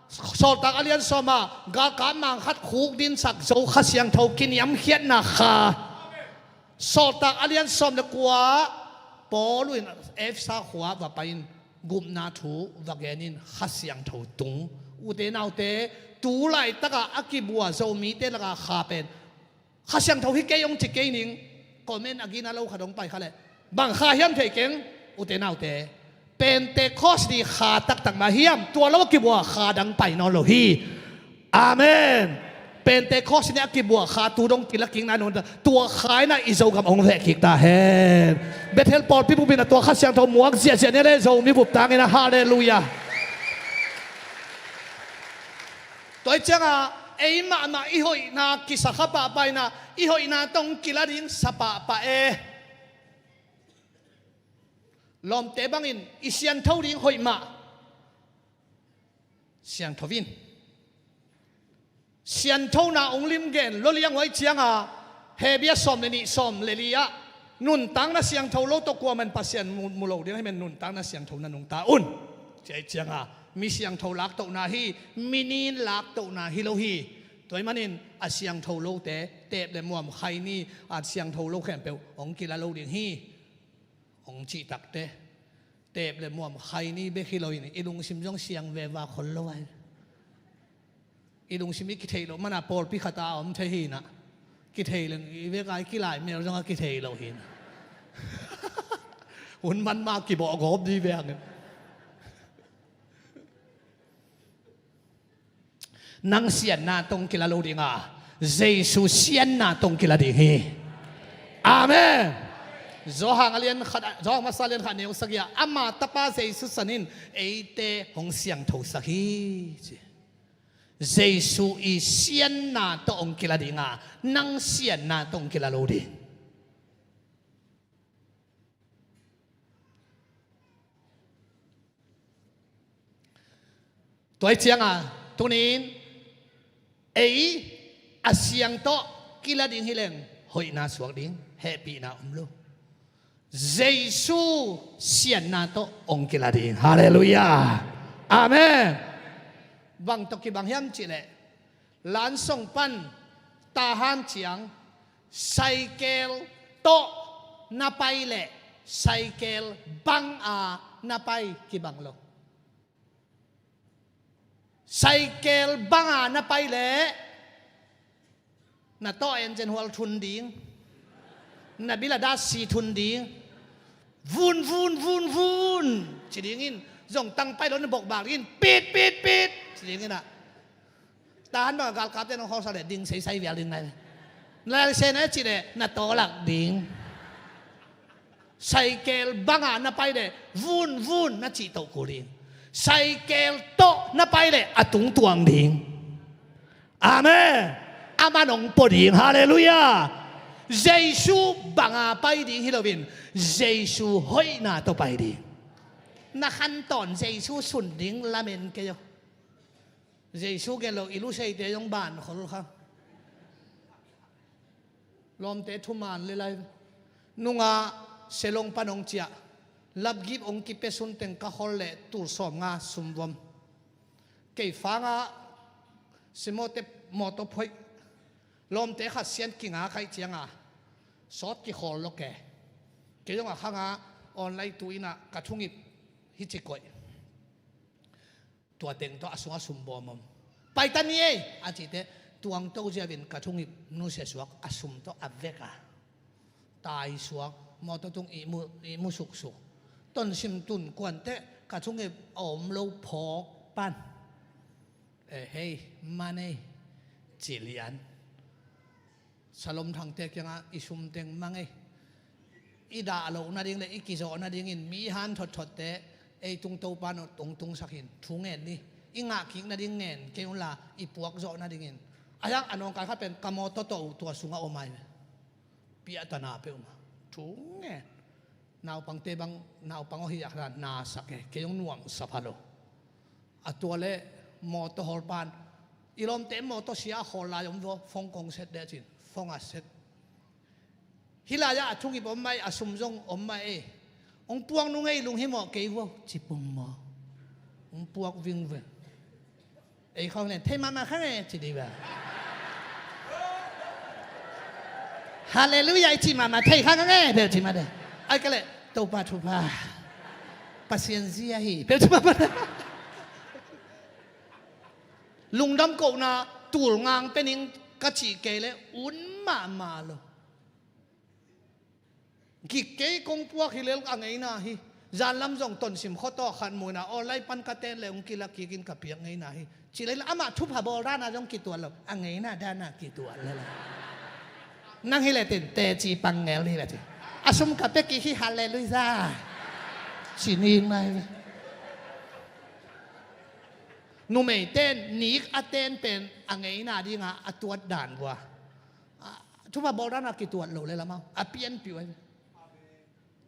Sawltak a lian sawm ah galkap mang khat khuk dinsak zo Kha Siangtho kiniamkhiatna kha. Sawltak a lian sawm le kua Paul in Efesa khua va pai in gupna thu va gen in Kha Siangtho tung. Ute naute, tu laitakah a kibua Zomite lakah kha pen Kha Siangtho hi kei hong ci kei ning. Comment a gina lo khat hong pai kha leh bang kha hiam thei keng. Ute naute, Pentecost ni kha taktak mah hiam? Tua lo a kibua kha dang pai nawn lo hi. Amen. Pentecost ni a kibua kha tu dong kila kik nai nawn ta. Tua kha in ah i Zogam hong veh kik ta hen. Bethel pawlpi bup in ah tua Kha Siangtho muak ziahziah ni a le Zomi bup tang in ah. Halleluiah. Tua hi ciangah ei mahmah i hoihna kisa kha pahpah in ah i hoihna tawh hong kila ding sa pahpah e. Lawmte bangin i siangtho ding hoih mah. Siangtho in. Siangthona hong lim gen lo liang huai cianga Hebru sawm le nih sawm le li ah nuntakna siangtho lo tawh kuaman Pasian mu, mu lo ding ahih man nuntakna siangtho na nungta un. Cia cianga mi siangtho laktohna hi, mi nin laktohna hi lo hi. Tua ahih manin a siangtho lote teep le muam khai ni, a siangtho lo khempeuh hong kila lo ding hi. Hong cih takte teep le muam khai ni bek hi lo in i lungsim zong siang veva khol lo ai. I lungsim i kitheih loh mana pawlpi khat a om thei hi in ah. Kitheih leng i vek a i kilai mel zong a kitheih loh hi in ah. Hun man mah kibawh gawp dih vek in. Nang sianna tawh hong kila lo ding a, Jesu sianna tawh hong kila ding hi. Amen. Johan a lian khat, Johan masa lian khat neu sagih ah ama tapa Jesu san in eite hong siangthosak hi ci. Jesu i sianna tawh hong kila ding a, nang sianna tawh hong kila lo ding. Tua hi cianga tunin ei a siang tawh kila ding hi leng hoihna suak ding, hehpihna om lo. Jesu sianna tawh hong kila ding. Halleluiah. Amen. Bang tawh kibang hiam cihleh Lansong pan Tahan ciang saikel tawh na pai leh saikel bang a na pai kibang lo. Saikel bang a na pai leh na tawh engine hual thun ding, na bil a datsi thun ding, vun vun vun vun ci dingin zong tang pai lo na bokbak dingin pit pit pit ci dingin ah. Tahan bang a galkapte nong khawlsa leh ding seisai vial ding nai. Na license na cih leh na tawlak ding. Saikel banga na pai leh vun vun na cihtoh kul ding. Saikel tawh na pai leh a tungtuang ding. Amen. Aman hong pua ding. Halleluiah. Jesu banga pai ding hi loin Jesu hoihna tawh pai ding. Na khantawn Jesu sun ding lamen kei aw. Jesu gen lo i luseite zong ban khol kha. Lawmte thuman le lai. Nungah Selong pan hong ciah. Lapgip hong kipia sun teng ka khol leh tul sawmnga sum vom. Kei fangah Simote mawtaw phoih. Lawmte khat sian kinga kaih cianga sawt kikhawl lo ke. Kei zongah khanga online tu inah ka thungip hi ci koih. Tua teng tawh a sungah sum bawm om. Paita ni ei a cihte tuangto ziauvin ka thungip nusia suak a sum tawh a vek a. Tai suak mawtaw tung ihmu, ihmu suksuk. Tonsim tun kuanteh ka thungip a om lo phawk pan. Eh, hei, man ei, ci lian. Salom Thangte kiangah i sum teng mang ei. I dah loh nading le i kizawh nadingin mi han thotthotte ei tung Topa in hong tungsak in thu ngen ni. I ngah kik nading ngen kei unla i puak zawh nadingin. A hiang a nawngkai khat pen ka mawtaw tawh uh tua sungah om ai ve. Piahtana peuhmah thu ngen. Naupangte bang naupang aw hi a khat na sak e kei hong nuamsa pha lo. A tua le mawtaw hawl pan i lawmte mawtaw sia a khawl lai om vaw fong kong set deh cin fong a set. Hih lai-ah a thungip om mah e a sum zong om mah e. Hong puak nung ei lunghimawh kei vaw ci pong maw? Hong puak ving ve. Ei khawng nen thei mahmah kha nge ci dih ve. Halleluiah i cih mahmah thei kha nge bel ci mah de. Ai ka leh Topa thupha. Pasian zia hi bel ci mahmah de. Lungdam kohna tulngang pening ka cih kei leh un mahmah lo. Gik kei kong puak hi lel a ngeina hi. Zanlam zong Tonsim khuataw khat muina online pan ka ten le hong kilak kikin ka piak ngeina hi. Ci lel amah thupha bawl dana zong kituat lo a ngeina dana kituat lel. Nang hi le tin teci pang ngel hi le tin a sum ka pia kik hi halleluiah. Ci ning nai ve. Numei ten nik a ten pen a ngeina dinga a tuat dan vua. Thupha bawl dana kituat lo le lamau a pianpih uh ahi ve.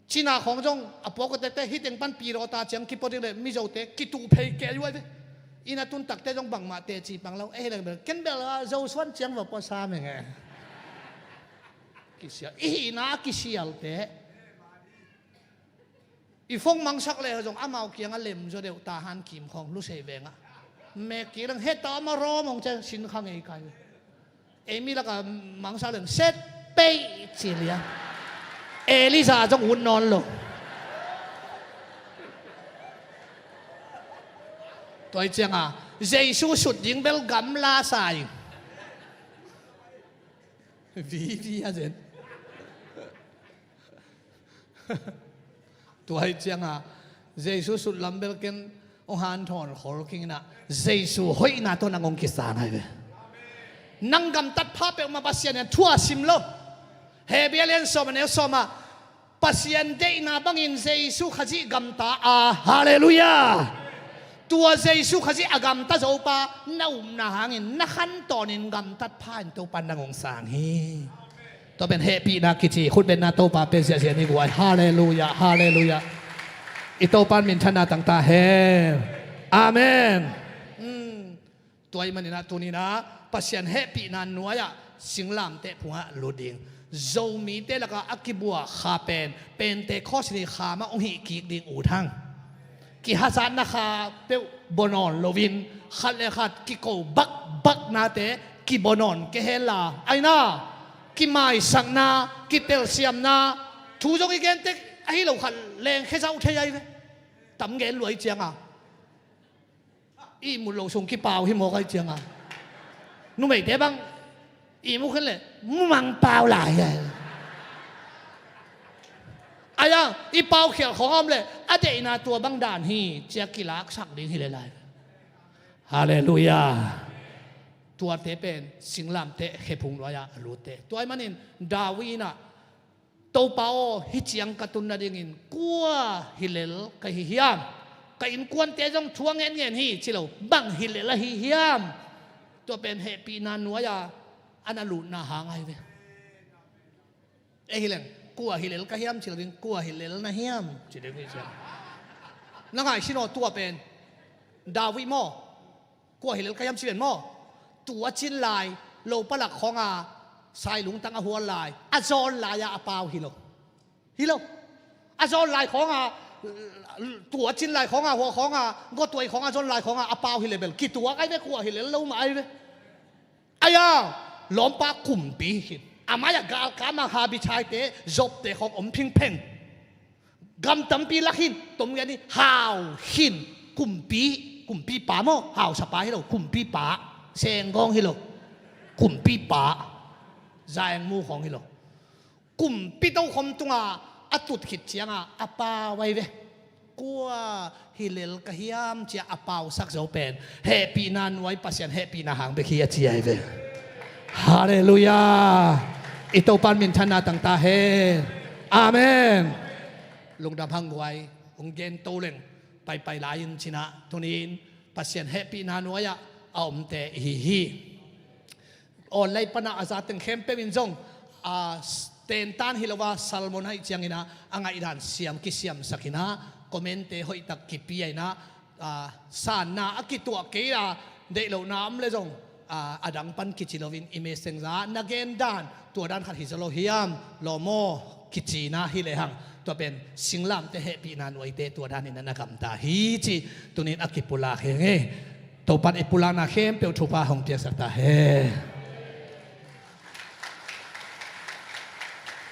Cina khawng zong a puak uh tekte hiteng pan pilawta ciang kipua ding le mizote kituh phei kei uh ahi ve. Ina tun takte zong bangmah teci pang lo ei hileng bel ken bel a zosuan ciang va pua sa meng e. Kisial i hihna a kisialte. I fong mangsak leh zong amau kiangah lem zaw deuh tahan kim khawng lusei vengah mek kik leng heta ama rawm hong cian sin kha ngei kai. Ei mi lakah mangsak leng set peih ci liang. Elisa zong ut nawn lo. Tua hi cianga Jesu sut ding bel gamla sa ing. Vivi a zen. Tua hi cianga Jesu sutlam belken hong hanthawn khol kinginah Jesu hoihna tawh nang hong kisang ahi ve. Nang gamtat pha peuhmah Pasian in thu a sim lo. Hebrew lian sawm a neu sawmah Pasian deihna bangin Jesu Khazih gamta a. Halleluiah. Tua Jesu Khazih a gamta zopa na upna hangin na khantawnin gamtat pha in Topa nang hong sang hi. Tua pen hehpihna kici khutbenna Topa pe ziahziah ni guai. Halleluiah, halleluiah. I Topa in minthanna tangta hen. Amen. Tua ih maninah tuninah Pasian hehpihna nuai-ah singlamteh phungah lut ding. Zomite lakah a kibuah kha pen Pentecost ni kha mah hong hih kik ding ut hang. Kihazatna kha peuh baw nawn loin khat le khat kiko bakbaknate kibaw nawn kei henla aina kimaisakna kitelsiamna thu zong i gentek ahi lo khat lengkhia zauh thei ahi ve. Tam gen luai cianga ihmut lo sung kipau hi mawk ahi cianga numeite bang ihmu khin le mumang pau lai a. Aia i paukhial khawng a om le a deihna tua bang dan hi cia kilaksak ding hi le lai. Halleluiah. Tuate pen singlamteh khephung nuai-ah a lutte tua ih manin David inah Topa aw, hih ciang ka tun nadingin kua hilel ka hi hiam? Ka innkuante zong thu a ngenngen hi ci lo, bang hilel ahi hiam? Tua pen hehpihna nuai-a a na lutna hang ahi ve. Ei hileng, kua hilel ka hiam ci lo ding, kua hilel na hiam ci ding hi ciang. Na ngaihsun aw, tua pen David maw? Kua hilel ka hiam ci pen maw? Tua cin lai, lo palak khawnga sailungtang a hual lai, a zawn lai-a a pau hi lo. Hi lo. A zawn lai khawnga, tua cin lai khawnga, hua khawnga, gotuai khawnga, zawn lai khawnga a pau hi le bel kituak ahi ve, kua hilel lo mah ahi ve. Aia, lawmpa kumpi hi khin. A mai-ah galkama Habichaite, Jobte khawng om phingpheng. Gam tampi lak hin, tom gen hi, hau khin. Kumpi, kumpipa maw, hausapa hi lo, kumpipa. Senggawng hi lo. Kumpipa. Zaengmu khawng hi lo. Kumpi tokhom tunga a tut khit cianga a pau ahi ve. Kua hilel ka hiam cia a pausak zo pen hehpihna nuai, Pasian hehpihna hang bek hi a ci ahi ve. Halleluiah. I Topan minthanna tang ta hen. Amen. Lungdam hang guai, hong gen to leng paipai lai-in cinah tuni-in Pasian hehpihna nuai-ah a omte i hi hi. Online pana a zateng khempeuh in zong a tentan hi lo a, sermon ahih ciangin ah a ngaihdan siam kisiamsak in ah, comment-te hoihtak kipia in ah, a, sanna a kituah kei a, deih lohna om le zong, a, a dang pan kici loin i messenger na gen dan, tua dan khat hi zaw lo hiam, lawm aw, kici na hi lehang, tua pen singlamte hehpihna nuaite tua danin a na gamta hi ci, tunin a kipulak hi ing ei. Topan i pulakna khempeuh thupha hong piaksak ta hen.